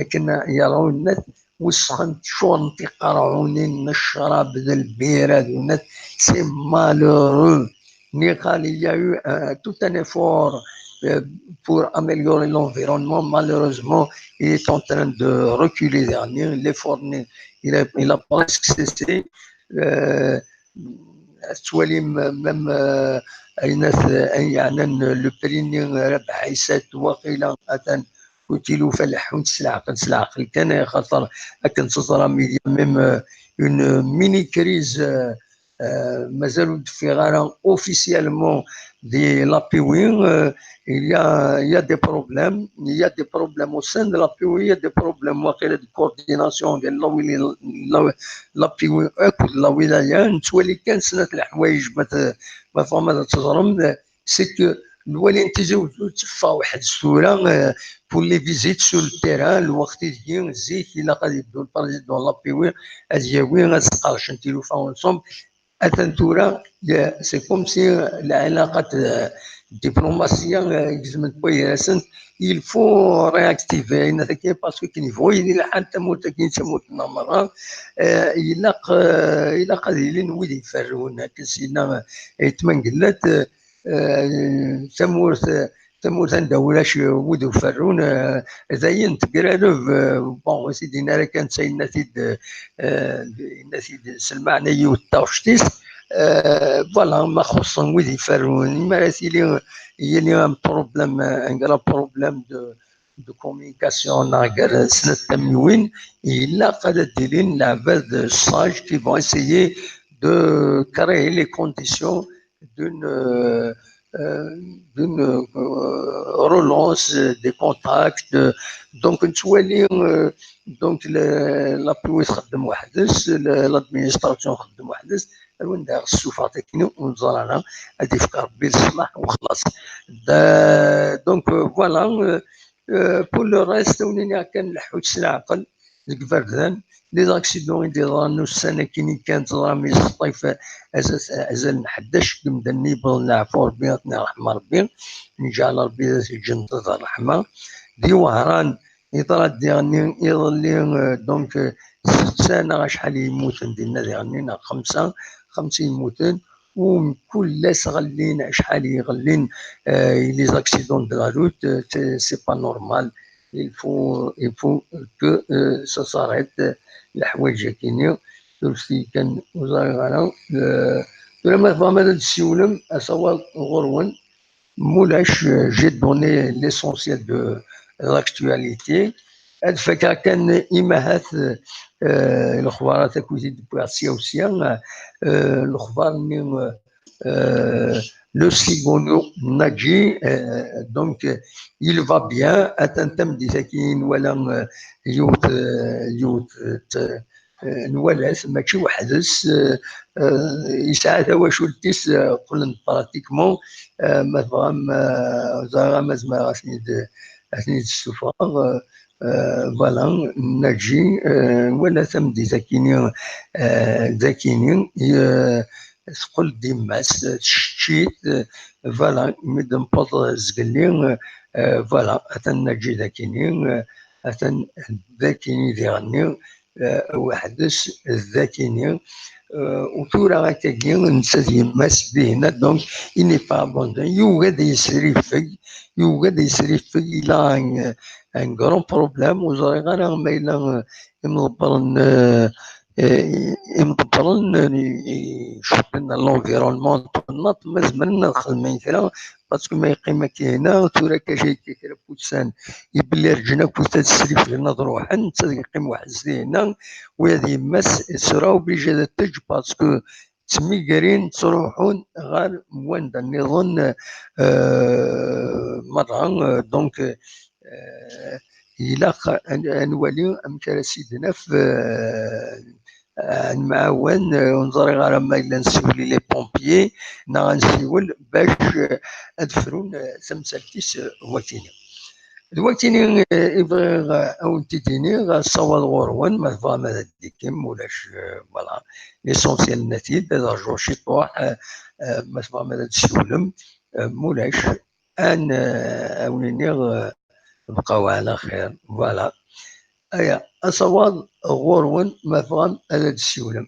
Akken yeɛrun nnat, wesxent, ččurent tiqerɛunin n ccrab d lbira d nnat. C'est malheureux. Niqal, il y a eu, euh, tout un effort, euh, pour améliorer l'environnement. Malheureusement, il est en train de reculer dernier. L'effort, il a, il a presque cessé. Euh, tettwalim même, euh, ayen at-, ayen yeɛnan le prix-nni, euh, Rabeḥ Ɛisa, waqila atan ur tilufa leḥḥunt s leɛqel, s leɛqel kan, axaṭer akken teẓram, il y a même, euh, une mini crise, euh, euh, mazal ur d-teffiɣ ara officiellement di l'A P W, euh, il y a, il y a des problèmes, il y a des problèmes au sein de l'A P W, il y a des problèmes waqila de coordination de la, la, l'A P W akked la wilaya. Nettwali kan snat leḥwayeǧ ma t-, ma tebɣam ad teẓrem, c'est que lwali n Tizi Uzzu teffeɣ weḥd-s tura, euh, pour les visites sur le terrain, lweqt ideg zik ilaq ad yeddu le président de l'A P W, ad yawi, ad sqercen tilufa ensemble. Atan tura, euh, c'est comme si, euh, lɛilaqat, euh, diplomasiya, euh, gezment wayrasen. Il faut réactiver ayen-agi parce que akken yebɣu yili lḥal, tamurt-agi d tamurt-nneɣ merra, euh, ilaq, euh, ilaq ad ilin wid iferrun, akken s-yenna, euh, Ayt Mengellat, euh, eh, tamurt, tamurt anda ulac wid uferrun, eh, dayen tegrareb, eh, bon, ur s-id-yenni ara kan, yenna-t-id, eh, yenna-t-id s lmeɛna yiwet taɣect-is, eh, voilà, ma xuṣṣen wid iferrun, mi ara tili, yili un problème, un grave problème de, de communication neɣ gar snat tamiwin, ilaq ad d-ilin leɛbad sage qui vont essayer de créer les conditions d'une, euh, euh, d'une, euh, relance des contacts. Donc, nettwali, euh, donc, le, l'A P W txeddem weḥd-s, le, l'administration txeddem weḥd-s, ar wanda ɣ-tessufeɣ takni ur neẓri ara, ad ifk Rebbi leṣlaḥ u xlaṣ. Da-, donc, euh, voilà, euh, euh, pour le reste, ur nini kan leḥḥuǧ s leɛqel, deg iberdan, les accidents i d-yeḍran ussan-agi kan, teẓram, yesseṭṭif azal, azal n ḥdac n yimdanen i yewwḍen, leɛfu Rebbi, ad ten-iṛḥem Rebbi, nǧeɛl Rebbi d at lǧennet d ṛṛeḥma. Di Wehran, yeḍra-d diɣenni, iḍelli, euh, donc, euh, setta neɣ acḥal i yemmuten dinna diɣenni, neɣ xemsa, xemsa i yemmuten, u mkul ass ɣellin, acḥal i ɣellin, euh, les accidents de la route, euh, c'est, c'est pas normal. Il faut, il faut que, euh, ça s'arrête, euh, leḥwayeǧ-agi-nni. Ur s-kan ur ẓriɣ ara. Euh, tura ma tebɣam ad d-tessiwlem, asawaḍ ɣur-wen. Mulac, euh, j'ai donné l'essentiel de l'actualité. Ad fakeɣ kan imahat, euh, lexbarat akk i d-wwiɣ sya u sya, euh, lexbar-nni, euh, euh, le Sigono Nadji, euh, donc, euh, il va bien. Atan tameddit-agi i nwala, euh, yiwet, euh, yiwet, euh, t-, euh, nwala-t, mačči weḥd-s, euh, euh, yesɛa tawacult-is, euh, qqlen-d pratiquement, euh, ma tebɣam, euh, ẓriɣ ama zemreɣ ad ten-id-, ad ten-id-ssufɣeɣ, euh, euh, voilà, Nadji, euh, nwala tameddit-agi-nni, euh, dagi-nni, euh, teqqel-d yemma-s, tcečč-it, euh, voilà, mi d-newweḍ zgelli, euh, voilà, atan Nadji dagi-nni, euh, atan dagi-nni diɣenni, euh, weḥd-s dagi-nni, euh, u tura akkagi, netta d yemma-s dihin, donc, il n'est pas abandonné, yugi ad yesriffeg, yugi ad yesriffeg, il a un, un grand problème, ur ẓriɣ ara ma yella, euh, imḍebbren, euh, euh, imḍebbren, euh, icudden l'environnement n twennaḍt, ma zemren ad xedmen kra, parce que ma yeqqim akka hina, tura akka jay kra n wussan, ibelli rǧan akk ad sriffgen ad ruḥen, netta ad yeqqim weḥd-s dinna, u ad yemma-s sera obligé ad teǧǧ, parce que ttmigrin, ttruḥun ɣer wanda nniḍen, euh, merra, euh, donc, euh, ilaq ad, ad nwali amek ara s-id-naf, euh, ad nemɛawan, euh, ur neẓri ara ma yella nsiwel i les pompiers, neɣ ad nsiwel bac, euh, ad frun, euh, tamsalt-is, euh, wakini. D wakkini, eh, i bɣiɣ, eh, ad wen-t-id-iniɣ, ad ṣawaḍ ɣur-wen, ma tebɣam ad d-tikim, ulac, eh, voilà. L'essentiel nna-t-id, ad rǧuɣ ciṭuḥ, eh, eh, ma tebɣam ad d-tsiwlem, eh, mulac, ad n-, eh, ad wen-iniɣ, eh, bqaw ɛla xir, voilà. Aya, ad ṣawaḍ ɣur-wen, ma tebɣam ad d-tsiwlem.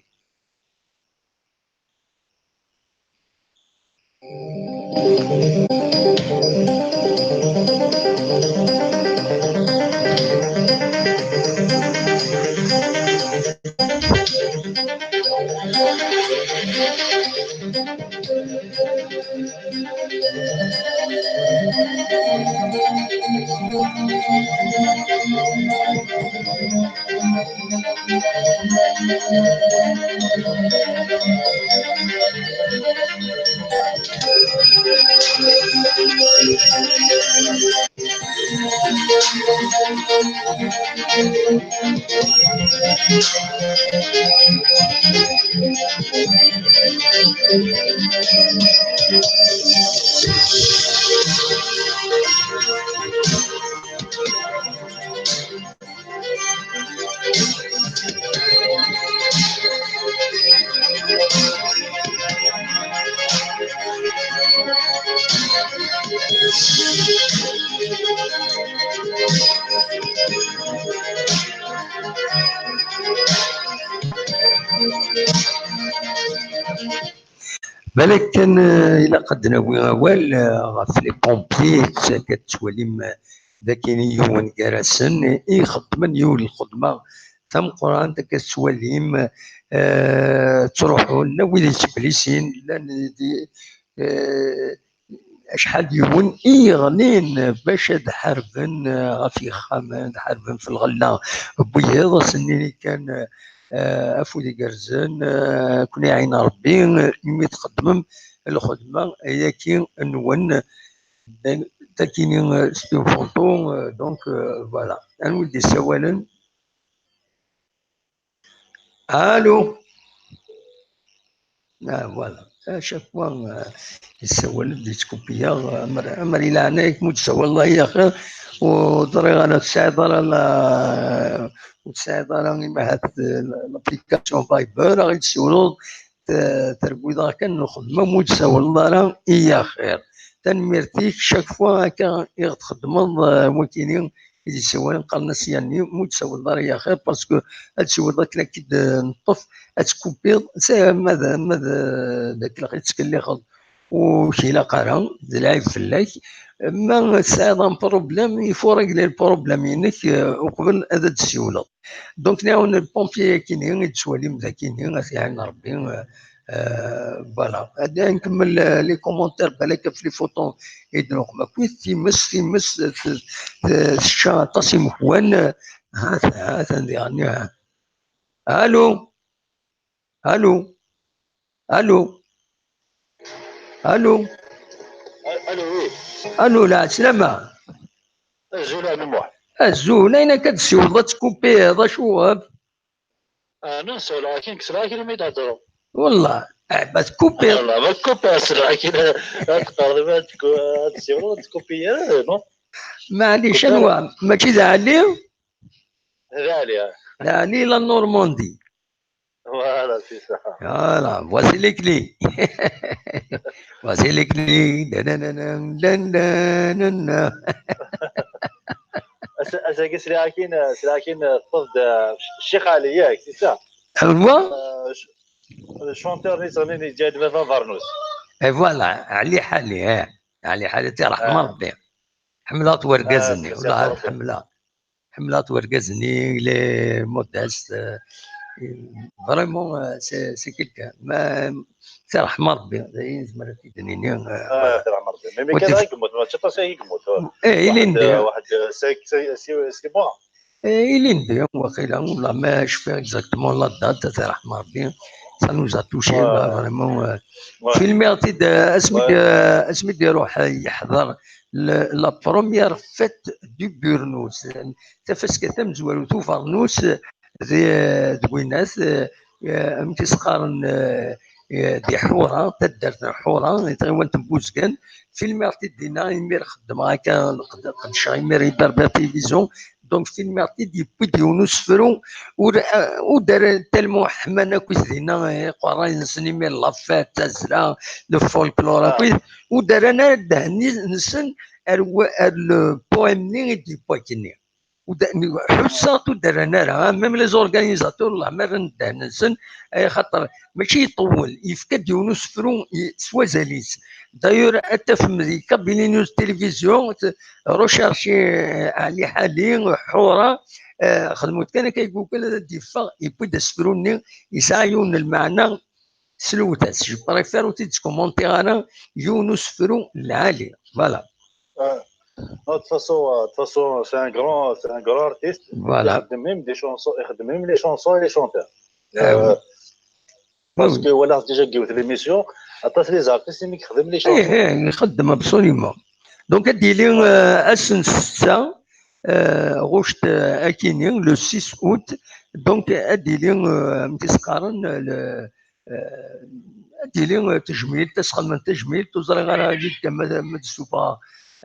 Balak kan, eh, ilaq ad d-nawi awal, eh, ɣef les pompiers, akka tettwalim, eh, d akken i yiwen gar-asen i ixeddmen yiwen lxedma tameqqrant, akka tettwalim, eh, ttruḥun, llan wid yettblisin, llan di, eh, acḥal d yiwen i yeɣlin bac ad ḥarben, eh, ɣef yexxamen, ad ḥarben f lɣella n wiyeḍ, ass-nni kan, eh, afud igerrzen, eh, ad ken-iɛin Rebbi, eh, imi txeddmem lxedma ayaki nwen, d-, d akini, eh, c'est une photo, eh, donc, eh, voilà. Anwa i d-yessawalen? Allô? Ah, voilà. À chaque fois, eh, yessawal-d, yettkupiya, eh, amer, amer i leɛnaya-k, ma ur d-tsawaleḍ ara, ay axir, ur ẓriɣ ara tesɛiḍ ara la, ur tesɛiḍ ara, imahat, eh, l'application Viber, ad ɣ-d-tsiwleḍ, t-, terwiḍ-aɣ kan lxedma, ma ur d-tsawaleḍ ara, ay axir. Tanemmirt-ik, chaque fois akka i ɣ-txeddmeḍ, eh, wakini i d-yessawalen, qqaren-as yanni, ma ur d-tsawaleḍ ara, ay axir, parce que ad tsiwleḍ akken ad k-id-neṭṭef, ad tkupiḍ, s-, ma d, ma d, d akken i tettkellixeḍ, ur k-ilaq ara, d lɛib fell-ak. Ma tesɛiḍ un problème, il faut régler le problème-inek, eh, uqbel ad d-tsiwleḍ. Donc, nɛawen lpompier akini, i d-tettwalim d akini, ad t-iɛin Rebbi, eh, eh, voilà. Ad nkemmel, eh, les commentaires, balak ɣef les photos i d-nuɣem akkit, times, times, t-, t-, tečča aṭas imekwan, eh, ha-, ha-, atan diɣen, eh. Allô? Allô? Allô? Allô? Allô, oui. Allô, la, السلامة. Azul a Muḥ. Azul, ayen akka d-tsiwleḍ ad tkupiḍ, acu? Ah, non, c'est la, كنت سلاكي لم يدعو. والله، eh, بس تكوبي. والله، ما تكوبي سلاكي، لا، لا تقارن، ما تكو-، تسيبو، تكوبي، آه، non. معليش، كوبي. أنواع، ماشي ذا علي؟ ذا علي، آه. ذا علي لا نورماندي. Voilà, c'est ça. Voilà, voici les clés. Voici les clés. Da, da, da, da, da, da, da, da. As-, asagi sliɣ akin, sliɣ akin, teṭṭeḍ-d, euh, Ch-, Ccix Ɛli, yak, c'est ça? Awa? Euh, ch-, le chanteur-nni yettɣennin yeǧǧa-d baba Bernus. Et voilà, Ɛli Ḥali, eh. Ɛli Ḥali, tirḥma Rebbi. Ḥemmleɣ-t wergaz-nni, ah, c'est ça, walahi ḥemmleɣ. Ḥemmleɣ-t wergaz-nni, il est modeste, euh, vraiment, euh, c'est, c'est quelqu'un. Ma, tirḥma Rebbi, d ayen nezmer ad t-id-nini, euh, ah, voilà. Tirḥma Rebbi. Mais, mais kan i yemmut, mačči aṭas ay yemmut, euh, eh, ilindi. Waḥed, euh, waḥed, euh, cinq, six, six, six mois. Eh, ilindi, waqila, wala ma cfiɣ exactement la date, tirḥma Rebbi. Ça nous a touché, ouais, là, vraiment, euh, ouais. Filmiɣ-t-id, euh, asmi d-, euh, asmi d-iruḥ, euh, yeḥḍer le, la première fête du Burnous. Tafaska tamezwarut ubernus di, di winat, eh, amek i s-qqaren, eh, eh, di Ḥura, taddart n Ḥura, di tɣiwant n Buzgan. Filmiɣ-t-id dinna, imir xeddmeɣ akka, qed-, qedceɣ imir i Berbère Télévision. Donc, filmiɣ-t-id, yewwi-d yiwen usefru, ur, eh, ur d-rran tellement ḥman akkit dinna, eh, iqerray-nsen imir la fête, tazzla, le folklore akkit, ur d-rran ara ddehn-nsen ar wa-, ar le poème-nni i d-yewwi akkenni. Ur d-, ḥusseɣ ur d-rran ara, hein, même les organisateurs, ur llan ara ddehn-nsen, ay xaṭer mačči iṭewwel, yefka-d yiwen usefru i-, s wazal-is. D'ailleurs, ad tafem di Kabylie News Télévision, t-, recherche, euh, Ali Ḥali, Ḥura, euh, xedmet kan akka i Google, ad d-yeffeɣ, yewwi-d asefru-nni, yesɛa yiwen n lmeɛna, slewt-as. Je préfère ur t-id-skumentiɣ ara, yiwen usefru lɛali. Voilà. Euh, non, de toute façon, euh, de toute façon, c'est un grand, c'est un grand artiste. Voilà. Il même des chansons, il même les chansons et les chanteurs. Ah oui. Euh, parce que voilà, déjà, قلت l'émission, après les artistes, ils écrivent les chansons. Eh, eh, ixeddem absolument. Donc, ad d-yili, euh, ass n ssetta, euh, ɣuct, euh, akini, le six août. Donc, ad d-yili, euh, amek i s-qqaren, le, euh, ad d-yili, euh, tejmilt, ad s-xedmen tejmilt, ur ẓriɣ ara yid-, ma, ma d-ssufɣeɣ,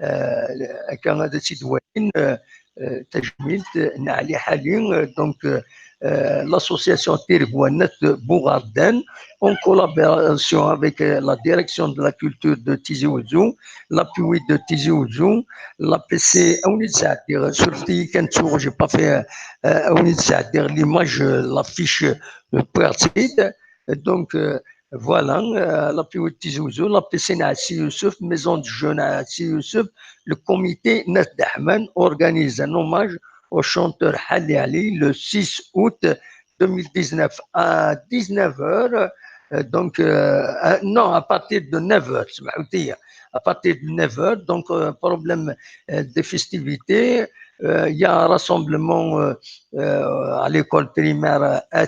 euh, akka ad tt-id-walin, euh, euh, tajmilt n Ali Ḥali, euh, donc, euh, euh, l'association Tiregwa n At Buɣerdan, en collaboration avec, euh, la direction de la culture de Tizi Ouzou, l'appui de Tizi Ouzou, l'A P C, awen-id-sɛeddiɣ, surfet-iyi kan ttuɣ, j'ai pas fait, euh, awen-id-sɛeddiɣ l'image, euh, l'affiche, euh, wwiɣ-tt-id. Donc, euh, voilà, euh, l'appui de Tizi Ouzou, l'A P C n Ɛsi Yusef, Maison de Jeunes Ɛsi Yusef, le comité n At Dahman organise un hommage au chanteur Ḥali Ali le six août deux mille dix-neuf à dix-neuf heures. Euh, donc, euh, euh, non, à partir de neuf heures, سمحوا لي, à partir de neuf heures, donc, euh, problème, euh, des festivités, euh, il y a un rassemblement, euh, euh, à l'école primaire At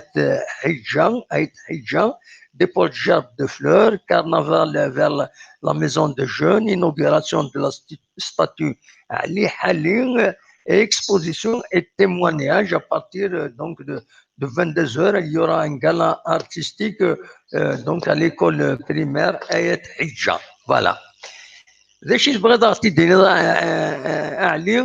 Hidja, At Hidja, dépôt de gerbes de fleurs, carnaval vers la, la maison de jeunes, inauguration de la stu-, statue Ali Ḥali, euh, et exposition et témoignages à partir, euh, donc de, de vingt-deux heures. Il y aura un gala artistique, euh, donc à l'école primaire At Hidja. Voilà. D acu i tebɣiḍ ad ɣ-t-id-tiniḍ, a, a, a, a Ɛli?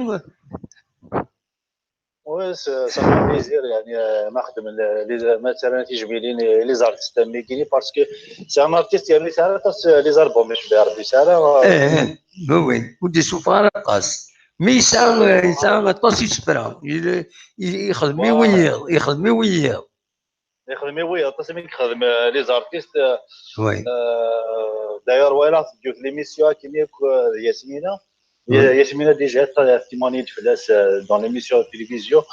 Oui, c'est, ça fait plaisir, يعني, euh, ma xedmen les, les, ma ttarran tijmilin, les artistes am wigini, parce que c'est un artiste, يعني, yesɛa aṭas, euh, les albums, icebbeḥ Rebbi, yesɛa, euh, Eh, eh, oui, oui, ur d-isuffeɣ ara aṭas. Mi yesɛa, eh, yesɛa aṭas isefra, il-, i-, ixdem i wiyiḍ, ixdem i wiyiḍ. Ixdem i wiyiḍ, aṭas mi yexdem, euh, les artistes, euh, Oui. euh, d'ailleurs, voilà, c'est l'émission qui est, euh, Yasmina. Yasmina, déjà, elle a témoigné de flash, euh, dans l'émission de télévision.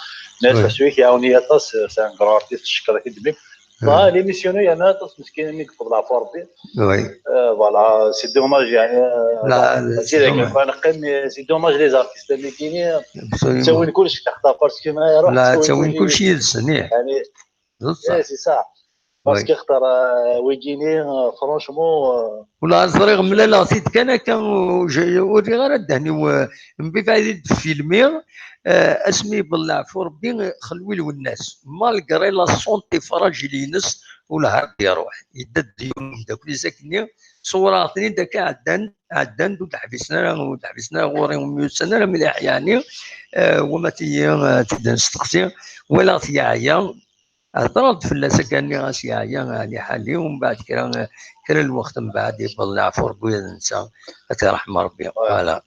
Mais c'est celui qui a uni aṭas, euh, c'est un grand artiste, je crois, qui est. L'émission, il y en a aṭas, mais qui est pour la forme. Oui. Euh, voilà, c'est dommage, يعني, euh, Là, c'est dommage. Mais c'est dommage les artistes, mais qui est, Absolument. c'est une couche, parce que, Là, c'est une couche, il s'en est. يعني, c'est ça. Parce que, euh, wigini, euh, franchement, euh, Wala ẓriɣ mlaleɣ-t-id kan akka, ur j-, ur rriɣ ara ddehn-iw, euh, mbiɛd i d-filmiɣ, euh, asmi yebḍa leɛfu Rebbi, euh, xelwi Lwennas. Malgré la santé fragile-ines, ula har d-iruḥ. Yedda-d yiwen umeddakel-is akkenni, ṣewwreɣ-ten-id akka ɛeddan, ɛeddan-d, ur d-ḥbisen ara, ur d-ḥbisen ara ɣur-i, ur myussan ara mliḥ, yeɛni, euh, wama tigi, euh, tidden steqsi, walaɣ-t yeɛya, Hedreɣ-d fell-as akka, nniɣ-as yeɛya, ɛni ḥali, umbeɛd kra, kra n lweqt mbeɛd yewweḍ leɛfu Rebbi ad netta, ad t-iṛḥem Rebbi. Voilà.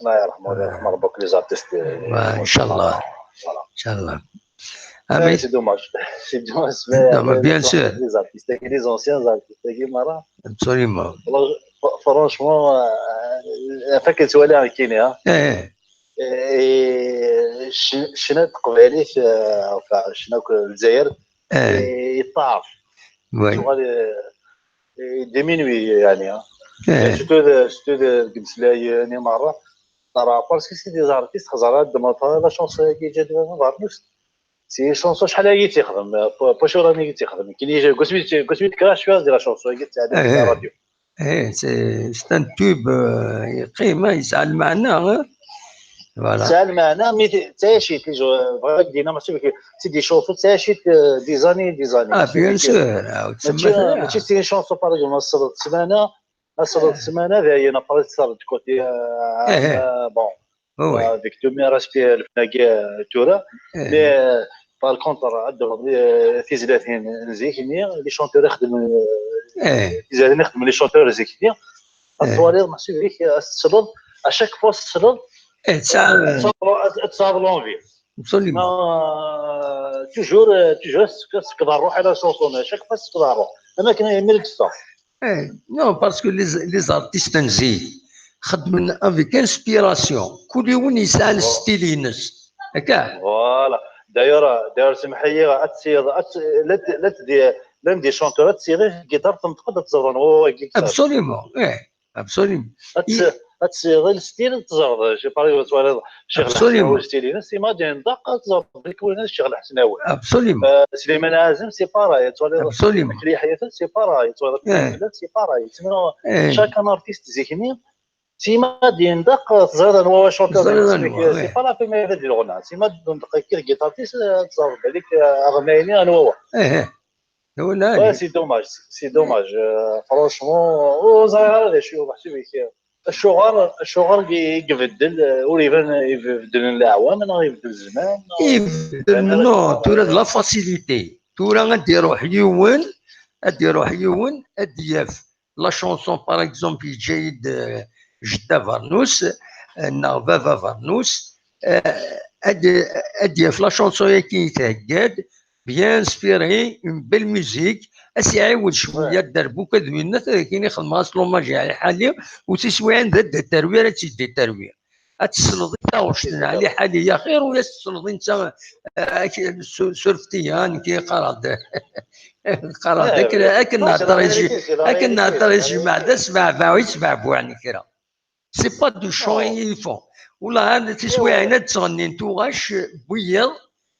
الله يرحمه، الله يرحم ربك les artistes. Inchallah. Inchallah. Amin. C'est dommage. C'est dommage. Bien sûr. Les artistes, les anciens artistes, absolument. Franchement, فاكر تولي عن كينيا. Ccna n teqbaylit, enfin, ccna n Lezzayer, yeṭṭeɛf. Tuɣal diminué, yeɛni. Surtout, surtout deg imeslayen-nni merra. Par rapport, parce que c'est des artistes, xẓer ad d-temmɣeḍ la chanson-agi, ǧǧan ɣer-nus. C'est une chanson, acḥal ay tt-ixdem, pas cher ay tt-ixdem. Kini, deg wasmi, deg wasmi tekra cwiya di la chanson-agi, tettɛeddi la radio. Eh, c'est, c'est un tube, euh, yeqqim, yesɛa lmeɛna, hein. Voilà. Tesɛa lmeɛna, mi t-, ttɛicit, les gens, bɣiɣ ad k-d-iniɣ, mačči bek-, c'est des chansons ttɛicit, euh, des années, des années. Ah, bien sûr. Ah, mačči, mačči c'est une chanson, par exemple, ad tesleḍ ssmana, ad tesleḍ ssmana, dayen, après, teṣṣer-d côté, euh, euh, bon, avec tous mes respects, lefnagi, euh, tura. Mais, euh, par contre, ad d-, euh, tizlatin n zik-nni, les chanteurs ixedmen, euh, tizlatin ixedmen les chanteurs zik-nni, ad twaliḍ, mačči bek, ad tesleḍ, à chaque fois tesleḍ, ad tesɛaḍ l'envie. Absolument. Toujours, euh, toujours, ad tsekkeḍ ṛṛuḥ à la chanson, à chaque fois ad tsekkeḍ ṛṛuḥ. Am akken mi d-teffeɣ. Eh, non, parce que les, les artistes n zik xeddmen avec inspiration. Kul yiwen yesɛa le style-ines. Akka? Voilà. D'ailleurs, d'ailleurs, semḥ-iyi, ad tesɛiḍ, ad t-, la t-, la t-, di, même des chanteurs, ad tesɛiḍ guitare tenṭeq-d, ad teẓreḍ anwa wagi. Absolument, eh, absolument. Ad tes-, ad tesɛiḍ le style, ad teẓreḍ, je sais pas, ad twaliḍ Ccix Lḥesnawi, le style-ines, imagine, daq, ad teẓreḍ d acu-ines Ccix Lḥesnawi. Absolument. Euh, Sliman Ɛazem, c'est pareil, ad twaliḍ. Absolument. Akli Ḥyaten, c'est pareil, ad twaliḍ. Eh. C'est pareil. Sinon, eh, chaque artiste zik-nni, sima d-yendeq, teẓriḍ anwa chanteur, teẓriḍ anwa, c'est pas la première fois di lɣna. Sima d-yendeq kif guitariste, teẓriḍ belli, euh, aɣmayni anwa wa. Eh, eh. Ouais, c'est dommage, c'est dommage. Euh, franchement, ur ẓriɣ ara d acu, meḥsub-ik, acuɣer, acuɣer i, i ibeddel, euh, ur iban ibeddlen leɛwam, neɣ ibeddel zzman, neɣ ibeddel, non, tura d la facilité. Tura ad d-iruḥ yiwen, ad d-iruḥ yiwen, ad d-yaf la chanson, par exemple, yeǧǧa-yi-d, euh, jedda Bernus, euh, neɣ baba Bernus, euh, ad, ad yaf la chanson-agi i thegga-d, bien inspiré, une belle musique, ad s-iɛiwed cwiya dderbuka d winnat, ad ak-ini xedmeɣ-as l'hommage i Ɛli Ḥali, u tiswiɛin d ad d-terwi ara tt-id-terwi. Ad tesleḍ i taɣect n Ɛli Ḥali axir, u as-tesleḍ i netta, eh, ak-, sur-, surfet-iyi, ah, nekk qqareɣ-d, qqareɣ-d akken, akken nehder i tj-, akken nehder i tjmaɛt, d asbeɛbeɛ i sbeɛbuɛen kra. C'est pas du chant i font. Wala tiswiɛin ad ttɣennint uɣac n wiyiḍ,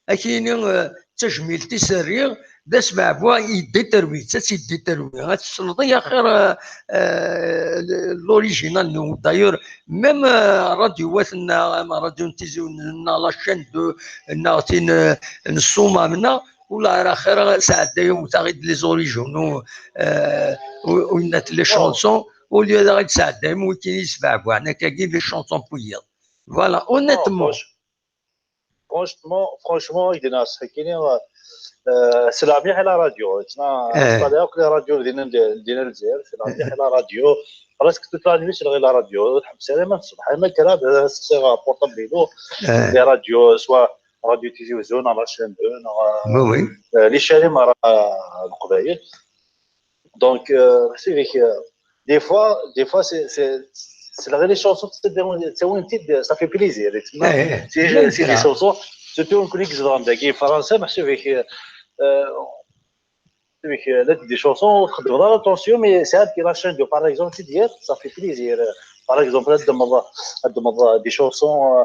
ad k-yini, eh, d tajmilt i s-rriɣ, d asbeɛbuɛ i yeddiṭerwi, d tas yeddiṭerwi. Ad tesleḍ i axir, eh, eh, l'original-nni. D'ailleurs, même, eh, rradyuwat-nneɣ, am rradyu n Tizi Uzzu neɣ la chaîne deux, neɣ tin, eh, n Ṣṣumam-nneɣ, wala ar axir sɛeddayen wwteɣ-id les originaux, eh, u-, u-, les chansons, au lieu d aɣ-id-sɛeddayem wikini yesbeɛbuɛen akkagi les chansons n wiyiḍ. Voilà, honnêtement. Franchement, franchement, i d-yenna ṣṣeḥ-agi-nni, euh, selleɣ mliḥ i la radio. Ttma, eh, ttwaliɣ akk les radios din, din Lezzayer, selleɣ mliḥ i la radio. Presque toute la nuit, selleɣ i la radio. Ur tḥebbes ara ma d ṣṣbeḥ. Ama kra, d, ssiɣ portable-inu, eh, les radios, soit Radio Tizi Uzzu, neɣ la chaîne deux, neɣ, euh, oui, oui, euh, les chaînes merra, euh, n Leqbayel. Donc, euh, c'est vrai que, euh, des fois, des fois, c'est, c'est, c'est la, les chansons, c'est des, c'est une petite, ça fait plaisir. Eh, eh, c'est, c'est des chansons, surtout quand on est dans des Français, mais c'est vrai que, euh, c'est vrai que là, des chansons, on fait attention, mais c'est elle qui la chaîne de, par exemple, c'est d'hier, ça fait plaisir. Par exemple, là, de, de, des chansons, euh,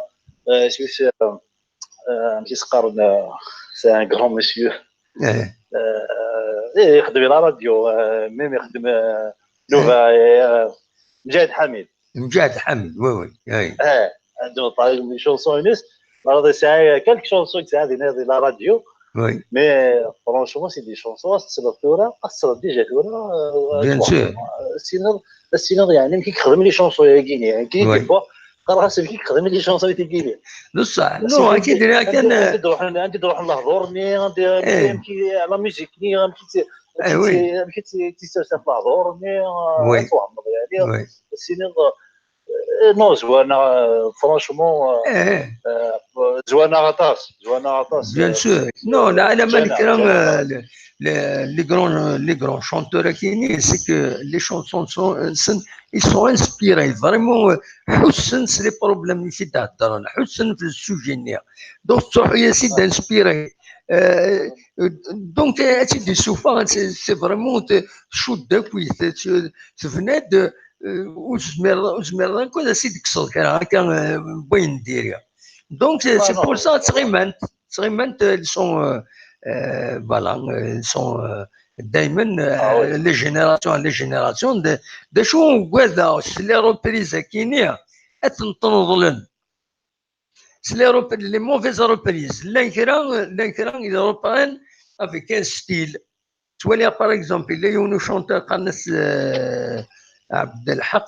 euh, c'est, c'est, euh, euh, amek i s-qqaren, euh, c'est un grand monsieur. Eh. Euh, eh, ixeddem la radio, euh, même ixeddem, euh, Nova, eh, euh, Mǧahed Ḥamid. Mǧahed Ḥamid, oui, oui, oui. Eh, donc, par exemple, les chansons-ines, alors, c'est quelques chansons que ça a donné la radio. Oui. Mais, euh, franchement, c'est des chansons, c'est la tura, c'est déjà tura, euh, bien sûr. Euh, sinon, sinon, يعني, amek i yexdem les chansons-agi-nni, amek i yewwa, qqareɣ-as amek i yexdem les chansons-agi-nni. D ṣṣeḥ. Non, akken diri kan, amek i d-ruḥen, amek i d-ruḥen lehdur-nni, amek i, la musique-nni, amek i, amek i, amek i d-sers lehdur-nni, ad twehmeḍ, yeɛni, ad tiniḍ, eh, non, zwarneɣ, eh, franchement, eh, eh, zwarneɣ aṭas, zwarneɣ aṭas. Bien sûr. Non, la, la, les, les, les grands, les grands chanteurs-agi-nni, c'est que les chansons sont, sont, ils sont inspirés. Vraiment, euh, ḥussen s les problèmes i t-id-heddren, ḥussen f le sujet-nni. Donc, tettruḥu-yas-id inspiré. Euh, euh, donc, euh, ad tt-id-issufeɣ, c'est, c'est vraiment, tcudd akkit, tebna-d, euh, ur tezmireḍ, ur tezmireḍ akk ad as-id-tekkseḍ kra akka, euh, n wayen n diri. Donc, c'est, c'est pour ça, ttɣimant, ttɣimant, elles sont, euh, euh, voilà, elles sont, euh, daymen, euh, les générations, les générations, d, d acu ugadeɣ s les reprises-agi-nni, ad tent-neḍlen. C'est les, les mauvaises reprises. Llan kra, llan kra, ils reprennent avec un style. Ttwaliɣ, par exemple, yella yiwen uchanteur qqaren-as, euh, Abdelhaq,